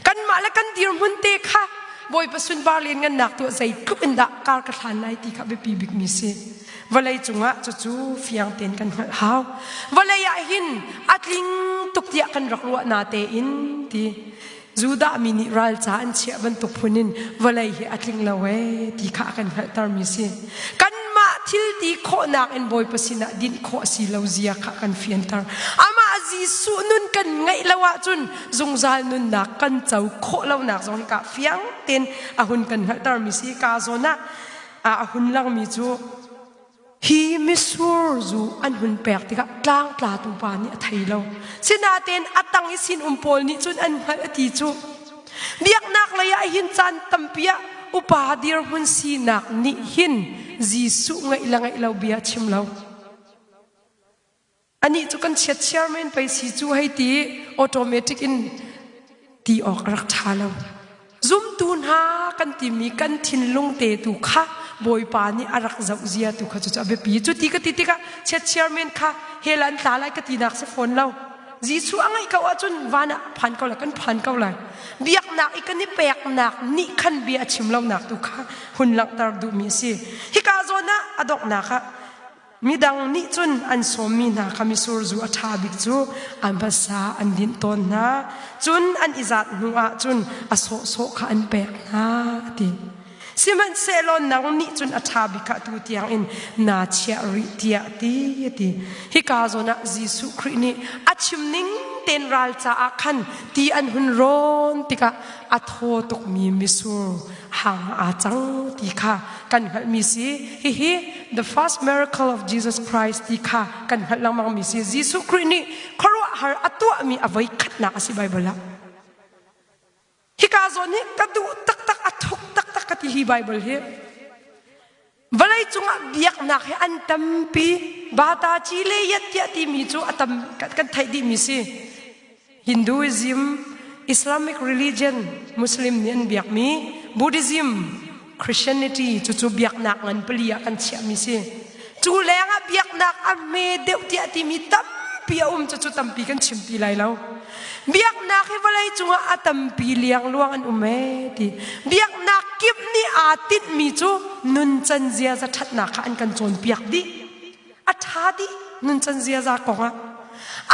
Kanmah le kan dirhmun te kha Bawipa sunpar lianngannak tuah zeitluk in dah kar ka hlan lai ti kha biapi bikmi si. Vawlei cungah cucu fiang tein kan hngalh hau. Vawlei ah hin a tling tuk tiah kan rak ruah na tein ti. Judah mi nih ralca an chiah bantuk phun in vawlei hi a tling lo ee ti kha a kan hngalhtermi si. Kanmah thil ti khawhnak in Bawipa sinah dinh khawh a si lo zia kha kan fianter. Amah Jesuh nun kan ngeih lo ahcun zungzal nunnak kan co khawh lonak zong hi ka fiang tein a hun kan hngalhtermi si. Ka zawn ah a hun langmi cu Hi mitsur zu an hun pek tikah tlangtlatu pa nih a thei lo. Sinain a tang i sinum pawl nih cun an hngalh a ti cu. Biaknak lei ah hin caan tampi ah upa dirhmun sinak nih hin Jesuh ngeih le ngeih lo bia chim lo. Anih cu kan chiat chiar men pei si cu hei ti automatic in ti awk a rak ṭha lo. Zumtu hna kan timi kan thinlung te tu kha Bawipa nih a rak zoh zia tu kha cucu a biapi. Cu ti ka ti tikah chiat chiar men kha hell an tla lai ka tinak si fawn lo. Jesuh a ngaih ko ahcun van ah phan ko lai kan phan ko lai. Biaknak i kan i peknak nih khan bia a chim lonak tu kha hun langhter duhmi a si. Hika zawn ah a donghnak ah Midang nih cun an sawmmi hna kha mitsur zu a ṭha bik cu an hmasa an dinh tawn hna. Cun an i zat hnuah cun a sawhsawh kha an pek hna, a ti. Sihmanhsehlaw nang nih cun a ṭha bik kha atu tiangin naa chiah rih tiah ti, a ti. Hika zawn ah Jesuh Khrih nih a chim ning ten ral caah khan ti an hun rawn tikah a thaw tukmi misur hang aa cang ti kha kan hngalhmi si. Hihi the first miracle of Jesus Christ ti kha kan hngalh lengmangmi si. Jesuh Khrih nih khuaruahhar a tuahmi a voi khatnak a si Bible ah. Hika zawn hi ka duh taktak a thuk taktak ka ti hi Bible hi. Vawlei cungah biaknak hi an tampi. Bata ci le yat tiah timi cu a tam kan theih dihmi si. Hinduism, Islamic religion, Muslim nih an biakmi, Buddhism, Christianity cucu biaknak ngan pali ah kan chiahmi si. Cu lengah biaknak a hme deuh tiah timi tampi a um cucu tampi kan chim ti lai lo. Biaknak hi vawlei cungah a tampi liangluang an um ee ti. Biaknak kip nih aa tinhmi cu nuncan ziaza ṭhatnak kha an kan cawnpiak dih. A ṭha dih nuncan ziaza kongah.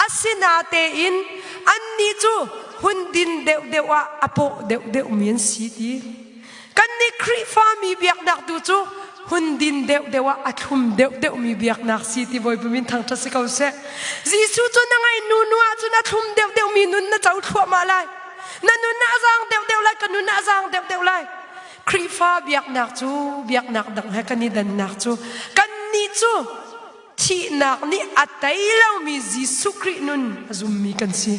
Asinatein annih cu hun din deuhdeuh ah a paw deuhdeuhmi an si ti. Kannih Khrihfami biaknak tu cu hun din deuhdeuh ah a thlum deuhdeuhmi biaknak si ti Bawipa min thangṭhat si ko seh. Jesuh cu na ngaih nu nu ahcun a thlum deuhdeuhmi nun na co thluahmah lai. Na nun a zaang deuhdeuh lai, ka nun a zaang deuhdeuh lai. Khrihfa biaknak cu biaknak dang he kan i dannak cu kannih cu thihnak nih a tei lomi Jesuh Khrih nun a zummi kan si.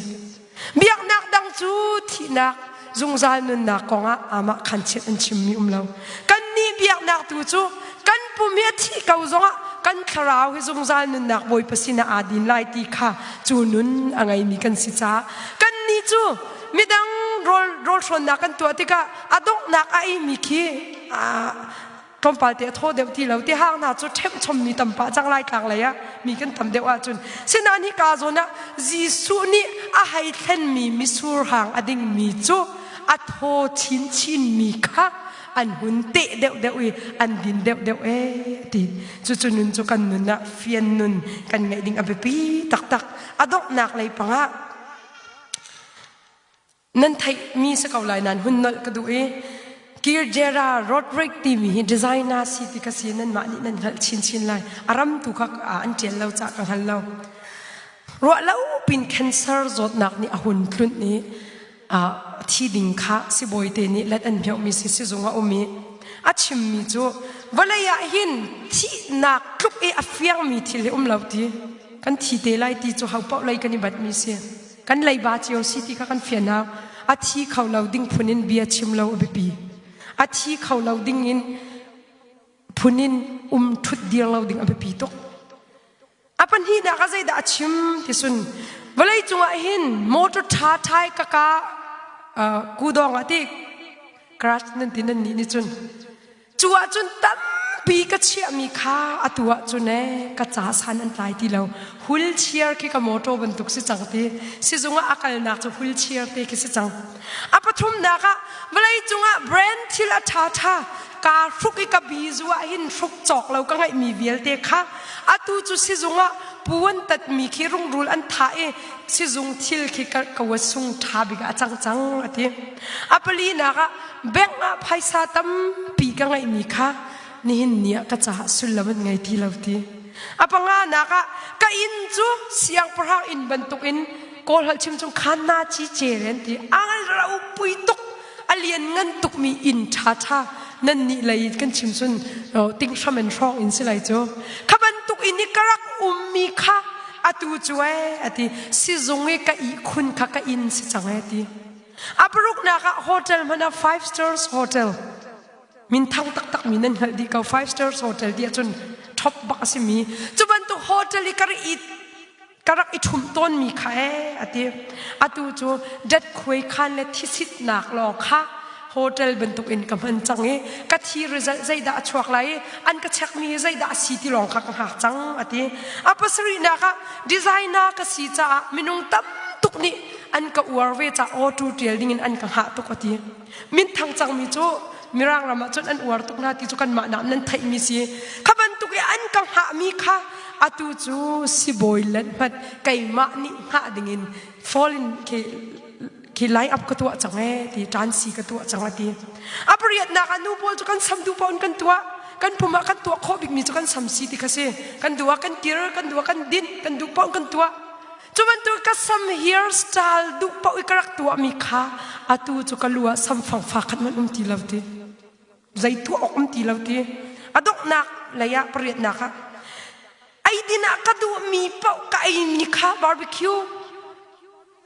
Biaknak dang cu thihnak zungzal nunnak kongah amah khan chiat an chimmi um lo. Kannih biaknak tu cu kan pum hi a thih ko zongah kan thlarau hi zungzal nunnak Bawipa sinah aa din lai ti kha cu nun a ngeimi kan si caah kannih cu midang rawl rawl hrawnnak kan tuah tikah a donghnak a eimi khi tlawmpal te a thaw deuh ti lo ti hang hna cu ṭhemh mi tam pah cang lai tlang lei ah mi kan tam deuh ahcun sinain hika zawn ah Jesuh nih a hei thlenmi misur hang a dingmi cu a thaw chinchin mi kha an hun teh deuh deuh i an din deuh deuh ee ti cucu nun cu kan nun ah fian nun kan ngeih ding a biapi taktak a donghnak lei pangah Nan theihmi si ko lai nan hun nolh ka duh i Kirjera Roderick timi hi designer si ti ka si nanmah nih nan hngalh chinchin lai. A ram tu kha an ṭial lo cah ka hngal lo. Ruah lo pin cancer zawtnak nih a hun tlunh i thi ding kha sibawi te nih let an hmiohmi si sizung a um i a chimmi cu vawlei ah hin thihnak tluk i a fiangmi thil hi um lo ti kan thi te lai ti cu ho paoh lei kan i batmi si. Kan leiba cio si ti kha kan fian hau. A thi kho lo ding phun in bia chim lo a biapi. A thi kho lo ding in phun in um ṭhut dir lo ding a biapi tuk. A pahnihnak ah zeidah a chim ti sun vawlei cungah hin motor ṭha ṭhai kaka kudawng ah ti crash nan ti nan nih nih cun Cu ahcun tampi ka chiahmi kha atu ahcun ee ka ca san an tlai ti lo. Wheelchair khi ka motor bantuk si cang ti. Sizung ah a kalnak cu wheelchair te khi si cang. A pathumnak ah vawlei cungah brand thil a ṭhaṭha kaa hruk i ka bizu ah hin hruk cawk lo ka ngeihmi vialte kha atu cu sizung ah pu an tatmi khi rungrul an thah i sizung thil khi ka ka sung ṭha bik ah a cang cang a ti. A palinak ah bank ah phaisa tampi ka ngeihmi kha nihin ni ah ka caah sullam an ngei ti lo ti. A panganak ah ka inn cu siangpahrang inn bantukin Kawl holh chim chung khan na ci ce an ti. A ropui tuk a lian ngan tukmi inn ṭhaṭha nan nih lei kan chim cun ting hram in hrawng in si lai cu. Kha bantuk inn i ka rak ummi kha atu cu ee ati sizung i ka ihkhun kha ka inn si cang ee ti. A paruknak ah hotel hmanh ah five stars hotel minthang taktak mi nan hngalh dih ko five stars hotel ti ahcun top bak a simi cu bantuk hotel i ka rak i ka rak i ṭhumh tawnmi kha ee a ti atu cu dat khuai khan le thisitnak lawng kha hotel bantuk in ka hman cang i ka thi result zeidah a chuak lai i an ka checkmi zeidah a si ti lawng kha ka hngak cang a ti a pasarihnak ah designer ka si caah minung tam tuk nih an ka uar ve ca auto tial ding in an ka hngah tuk a ti minthang cangmi cu mirang ram ah cun an uar tuk na ti cu kanmah nak nan theihmi si kha bantuk i an ka hngahmi kha atu cu sibawi let hmat keimah nih hngah ding in fall in khi khi line up ka tuah cang ee ti tansi ka tuah cang a ti a pariatnak ah nu pawl cu kan sam duh paoh in kan tuah kan pum ah kan tuah khawh bikmi cu kan sam si ti kha si kan duh ah kan kir kan duh ah kan dinh kan duh paoh kan tuah. Cu bantuk ka sam hairstyle duh paoh i ka rak tuahmi kha atu cu ka lu ah samfang fa khat hmanh um ti lo ti. Zei tuah awk um ti lo ti. A donghnak lei ah pariatnak ah eidin ah ka duhmi paoh ka eimi kha barbecue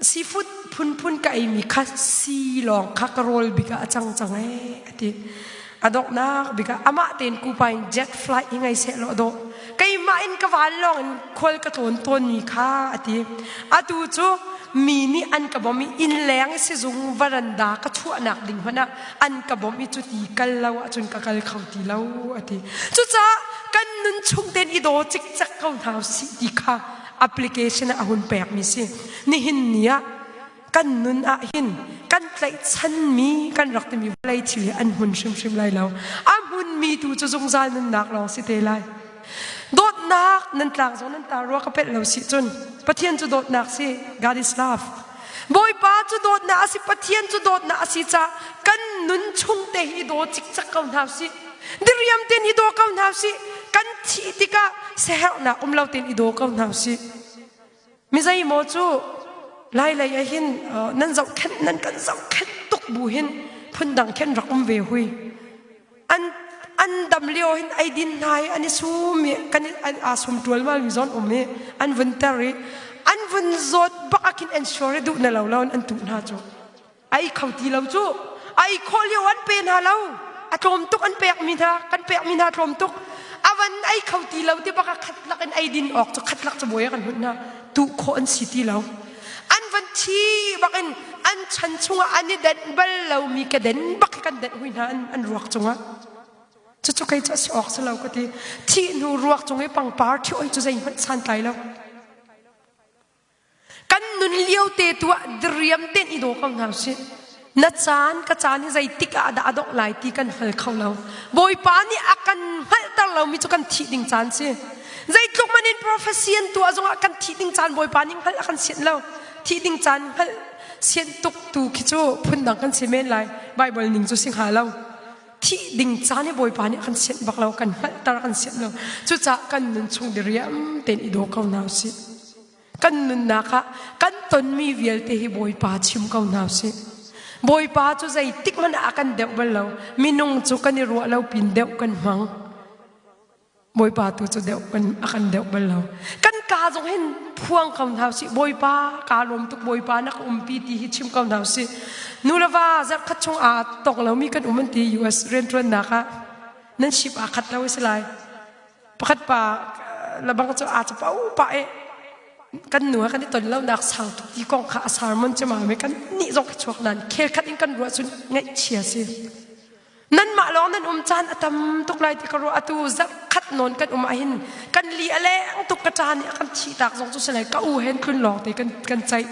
seafood phunphun ka eimi kha si lawng kha ka rawl bik ah a cang cang ee a ti. A donghnak bik ah amah tein kupa in jet flight hi ngei seh law dawh keimah in ka van lawng in khual ka tlawn tawnmi kha a ti. Atu cu mi nih an ka bawmh i innleng i sizung varanda ka chuahnak ding hmanh ah an ka bawmh i cuti kal lo ahcun ka kal kho ti lo a ti. Cucaah kan nun chung tein i daw cikcek ko hna usih ti kha application ah a hun pekmi si. Nihin ni ah kan nun ah hin kan tlaihchanmi kan rak timi vawlei thil hi an hmun hrimhrim lai lo. A hmunmi tu cu zungzal nunnak lawng si te lai. Dawtnak nan tlang zong nan tar rua ka pelh lo si cun Pathian cu dawtnak si God is love. Bawipa cu dawtnak a si Pathian cu dawtnak a si caah kan nun chung te hi daw cikcek ko hna usih. Diriam tein i daw ko hna usih. Kan thih tikah siaherhnak um lo tein i daw ko hna usih. Mi zeimaw cu lailei ah hin nan zohkhenh nan kan zohkhenh tuk bu hin phundang khen rak um ve hui. An an dam lio hin eidin hna i an i sum i kan aa sum ṭualmal mi zawn um i an vun ter i an vun zawt bak ah khin ensure duh na lo lo in an tuh hna cu. Ai kho ti lo cu. Ai khawh lio an pe hna lo. A tlawm tuk an pek mi hna kan pek mi hna tlawm tuk. A van ei kho ti lo ti bak ah khat lak in ei din awk cu khat lak cabuai ah kan hunh hna. Tuh khawh an si ti lo. An van thi bak in an chan chungah an i denh bal lomi ka den bak hi kan denh hui hna an, an ruak cungah. Cucu kei cu a si awk si lo ka ti. Thih hnu ruak cung i pangpar thi oi cu zeihmanh santlai lo. Kan nun lio te tu ah diriam tein i daw ko hna usih. Na caan ka caan hi zeitik ah dah a dongh lai ti kan hngal kho lo. Bawipa nih a kan hngalhter lomi cu kan thih ding caan si. Zeitluk man in prophecy an tuah zongah kan thih ding caan Bawipa nih hngalh a kan sianh lo. Thih ding caan hngalh sianh tuk tu khi cu phundang kan si men lai. Bible ning cu si hnga lo. Thih ding caan hi Bawipa nih a kan sianh bak lo, kan hngalhter a kan sianh lo. Cucaah kan nun chung diriam tein i daw ko hna usih. Kan nunnak ah kan tonmi vialte hi Bawipa chim ko hna usih. Bawipa cu zeitik hmanh ah a kan deuh bal lo. Minung cu kan i ruah lo pin deuh kan hmang. Bawipa tu cu deuh kan a kan deuh bal lo. Kan ka zong hin phuang ko hna usih. Bawipa kaa lawm tuk Bawipa na ka umpi ti hi chim ko hna usih. Nu le va zarhkhat chung aa tong lomi kan um an ti US rianṭuannak ah nan ship aa khat lo a si lai. Pakhat pa lebang cu aa capo pah i kan nu he kan i ton lonak sau tuk ti kong kha a sermon cu ma kan nih zong ka chuak nan khel khat in kan ruah cun ngaihchia si. Nanmah lawng nan um caan a tam tuk lai ti ka ruah atu zarh khat nawn kan um ahhin kan li a leng tuk ka ṭa nih a kan thih tak zong cu si lai ka u hen tlun lawng te kan kan ceih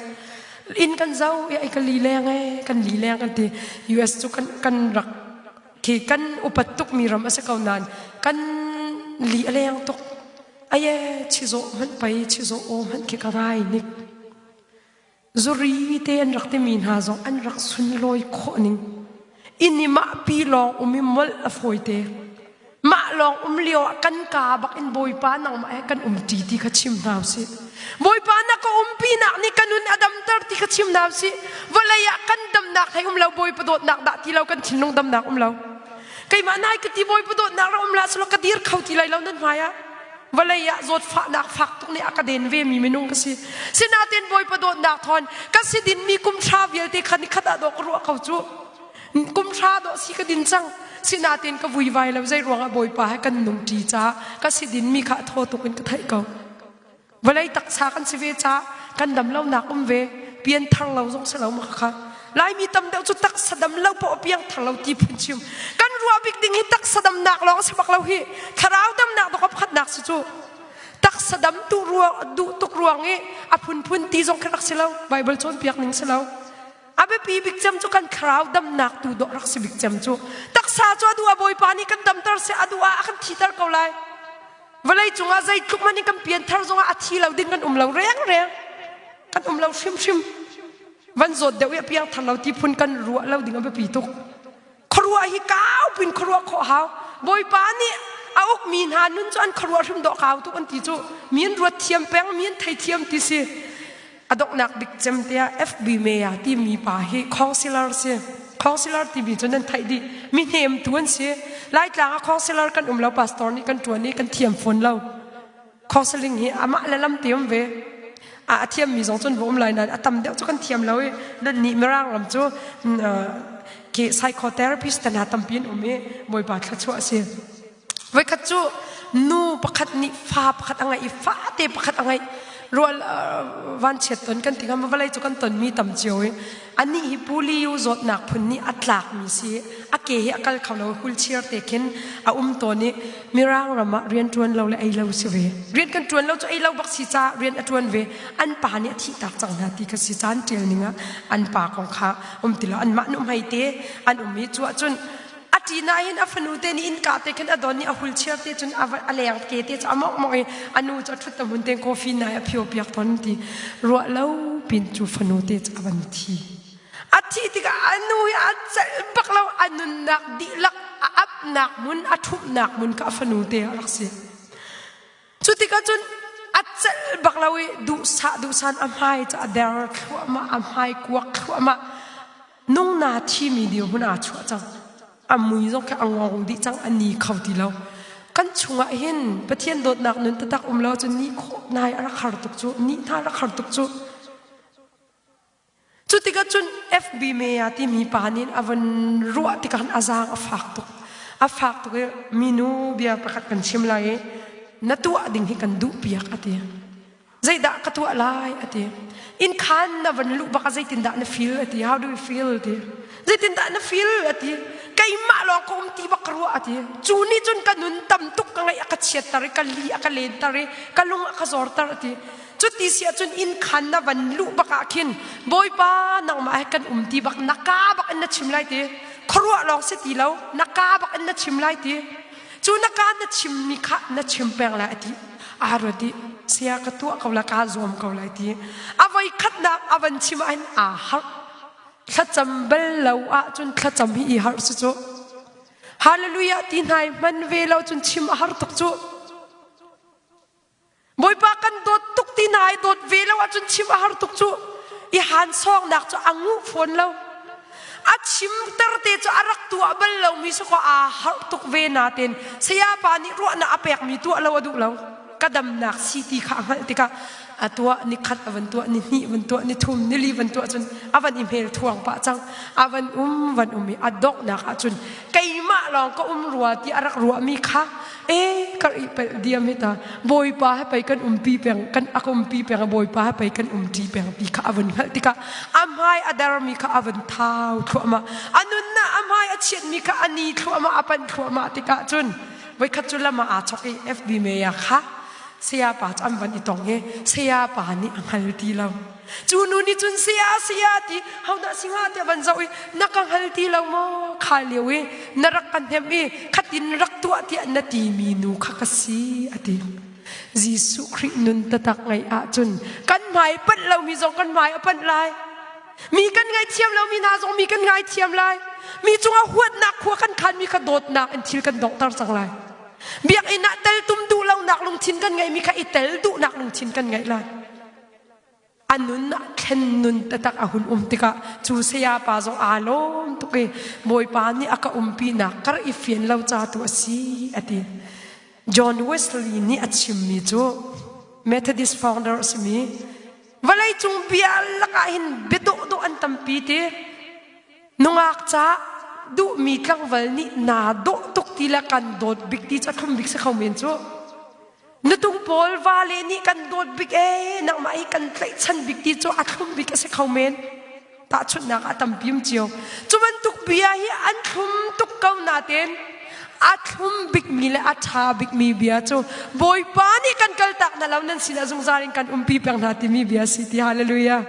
inn kan zo i ai ka li leng e kan li leng kan ti US cu kan kan rak khi kan upat tukmi ram a si ko nain kan li a leng tuk aye chizawh hmanh pei chizawh aw hmanh khi ka ngai nik zuri te an rak timi hna zong an rak sunlawi khawh ning inn i mah pi lawng um i molh a fawi te Mah lawng um lio ah kan kaa bak in Bawipa nangmah he kan umṭi ti kha chim hna usih. Bawipa na ka umpinak nih ka nun a damter ti kha chim hna usih. Vawlei ah kan damnak hei um lo Bawipa dawtnak dah ti lo kan thinlung damnak um lo. Keimah nai ka ti Bawipa dawtnak ra um la selaw ka dir kho ti lai lo nan hmai ah. Vawlei ah zawtfahnak fak tuk nih a ka den ve mi minung ka si. Sinain Bawipa dawtnak thawn ka si dinmi kum hra vialte kha nikhat ah dawh ka ruah ko cu. Kum hra dawh si ka din cang. Sinain ka vuivai lo zei ruangah Bawipa he kan nung ṭi caah ka si dinmi kha a thaw tuk in ka theih ko. Vawlei taksa kan si ve caah kan dam lonak um ve pian thar lo zong si lo ma kha. Laimi tam deuh cu taksa dam lo poah piang thar lo ti phun chim. Kan ruah bik ding hi taksa damnak lawng si bak lo hi. Thlarau damnak dawk pakhatnak si cu. Taksa dam tu ruang duh tuk ruang i a phunphun ti zong khi rak si lo. Bible cawnpiak ning si lo. A biapi bik cem cu kan thlarau damnak tu dawh rak si bik cem cu. Taksa cu a duh ah Bawipa nih kan damter seh a duh ah a kan thiter ko lai. Vawlei cungah zeitluk hmanh in kan pianthar zongah a thi lo ding kan um lo rengreng. Kan um lo hrimhrim. Van zawt deuh i a piangthar lo ti phun kan ruah lo ding a biapi tuk. Khuaruah hi kau pin khuaruah khawh hau. Bawipa nih a ukmi hna nun cu an khuaruah hrim dawh kau tuk an ti cu. Mi an ruat thiam peng, mi an thei thiam ti si. A donghnak bik cem tiah FB Maya timi pa hi councilor si. Councilor timi cu nan theih dih. Mi hnemtu an si. Laitlang ah councilor kan um lo pastor nih kan ṭuan i kan thiam fawn lo. Counseling hi amah le lam te um ve. A thiammi zong cun va um lai nain a tam deuh cu kan thiam lo i nan nih Mirang ram cu ke psychotherapist te hna tampi an um i Bawipa thluachuah a si. Voikhat cu nu pakhat nih fa pakhat a ngeih i fate pakhat a ngeih. Rual vanchiat ton kan ti ngam vawlei cu kan tonmi tam cio i anih hi puliu zawtnak phun nih a tlakmi si a ke hi a kal kho lo wheelchair te khin a um tawn i Mirang ram ah rian ṭuan lo le ei lo si ve. Rian kan ṭuan lo cu ei lo bak si ca rian a ṭuan ve. An pa nih a thih tak cang hna ti kha si caan ṭial ning ah an pa kong kha um ti lo anmah nuhmei te an um i cu ahcun a ṭin ah hin a fanu te nih innka te khin a don i a hulchair te cun a leng ke te cu a mawngh mawngh i a nu cu a ṭhut ta hmun te coffee nai a phio piak tawn ti ruah lo pin cu fanu te cu a van thi a thih tikah a nu hi a celh bak lo a nunnak dihlak a apnak hmun a ṭhumhnak hmun kha a fanu te a rak si Cu tikah cun a celh bak lo i duhsah duhsan a hmai cu a der thluahmah, a hmai kuak thluahmah. Nungna thimi dirhmun aa chuah cang. A mui zong khi a ngong dih cang, a ni kho ti lo. Kan chungah hin Pathian dawtnak nun taktak um lo cun ni khawh nai a rak har tuk cu, ni hna rak har tuk cu. Cu tikah cun FB Mea timi pa nih a van ruah tikah a zaang a fak tuk. A fak tuk i minu bia pakhat kan chim lai i na tuah ding hi kan duh piak a ti. Zeidah ka tuah lai a ti. Inn khan na van luh bak ah zeitindah na feel a ti. How do you feel a ti. Zeitindah na feel a ti. Keimah lawng ka um ti bak ka ruah a ti. Cu nih cun ka nun tam tuk ka ngaih a ka chiatter i ka li a ka lenter i ka lung a ka zorter a ti. Cuti si ahcun inn khan na van luh bak ah khin Bawipa nangmah he kan um ti bak na ka bak in na chim lai ti khuaruah lawng si ti lo na ka bak in na chim lai ti cu na ka na chimmi kha na chim peng lai ati aa ruat i saya ka tuah ko la kaa zuam ko lai ti a voi khatnak a van chim ah hin aa harh thlacam bal lo ahcun thlacam hi i harh si cu hallelujah ti hnai hman ve lo cun chim a har tuk cu Bawipa kan dawt tuk ti na i dawt ve lo ahcun chim a har tuk cu. I han sawngnak cu a nguh fawn lo. A chimter te cu a rak tuah bal lomi si kaw aa harh tuk ve nain sayapa nih ruahnak a pekmi tuah lo a duh lo. Ka damnak si ti kha a hngalh tikah a tuah ni khat a van tuah ni hnih van tuah ni thum ni li van tuah cun a van i hmel thuang pah cang a van um van um i a donghnak ahcun keimah lawng ka um rua ti a rak ruahmi kha e ka i pelh diam hi ta bawipa he pei kan umpi peng kan a umpi peng bawipa he pei kan umṭi peng ti kha a vun hngalh tikah a hmai a dermi kha a vun thau thluahmah a nunnak a hmai a chiatmi kha a ni thluahmah a panh thluahmah tikah cun voikhat cu lam ah aa chok i FB Maya kha saya pa cu an van i tong i saya pa nih a hngal ti lo Cu nu nih cun saya saya ti hodah si hnga tiah van zoh i na ka hngal ti lo maw kha lio i na rak ka hnemh i khatin rak tuah tiah na timi nu kha ka si a ti. Jesuh Khrih nun tatak ngeih ahcun kan hmai panh lomi zong kan hmai a panh lai. Mi kan ngaithiam lomi hna zong mi kan ngaithiam lai. Mi cungah huatnak khua kan khanmi kha dawtnak in thil kan donghter cang lai. Biakinn ah teltum duh lonak lungthin kan ngeihmi kha i tel duhnak lungthin kan ngeih lai. A nun ah thlen nun taktak a hun um tikah cu saya pa zong aa lawm tuk i Bawipa nih a ka umpinak kar i fian lo ca tu a si a ti. John Wesley nih a chimmi cu Methodist founder a simi vawleicung bia lakah hin bia dawhdawh an tampi ti nungak ca duhmi tlangval nih naa dawh tuk ti le kan dawt bik ti cu a thlum bik si kho men cu Nutung pawl vale nih kan dawt bik ee nangmah hi kan tlaihchan bik ti cu a thlum bik a si kho men. Tahchunhnak ah tampi um cio. Cu bantuk bia hi an thlum tuk ko nain a thlum bikmi le a ṭha bikmi bia cu Bawipa nih kan kaltak hna lo nan sinah zungzal in kan umpi peng hna timi bia si ti hallelujah.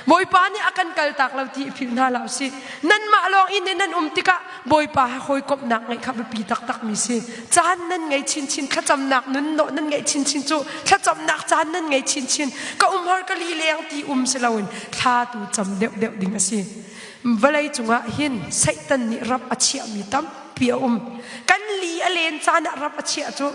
Bawipa nih a kan kaltak lo ti i philh hna hlah usih. Nanmah lawng inn i nan um tikah Bawipa he hawikomhnak ngeih kha biapi taktakmi si. Caan nan ngei chinchin, thlacamnak nun nawh nan ngeih chinchin cu thlacamnak caan nan ngei chinchin. Ka umhar ka li leng ti um si loin thla tu cam deuhdeuh ding a si. Vawlei cungah hin Satan nih rap a chiahmi tampi a um. Kan li a len caan ah rap a chiah cu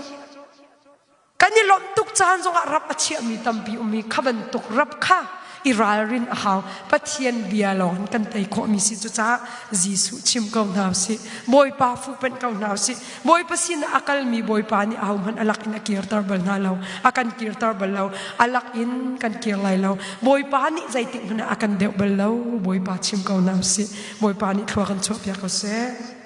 Kan i lawmh tuk caan zongah rap a chiahmi tampi um i kha bantuk rap kha. I ralrin a hau. Pathian bia lawng in kan tei khawhmi si. Cucaah Jesuh chim ko hna usih. Bawipa fuhpanh ko hna usih. Bawipa sin ah a kalmi Bawipa nih ahohmanh a lak in a kirter bal hna lo. A kan kirter bal lo. A lak in kan kir lai lo. Bawipa nih zeitik hmanh ah a kan deuh bal lo. Bawipa chim ko hna usih. Bawipa nih thlua kan chuahpiak ko seh.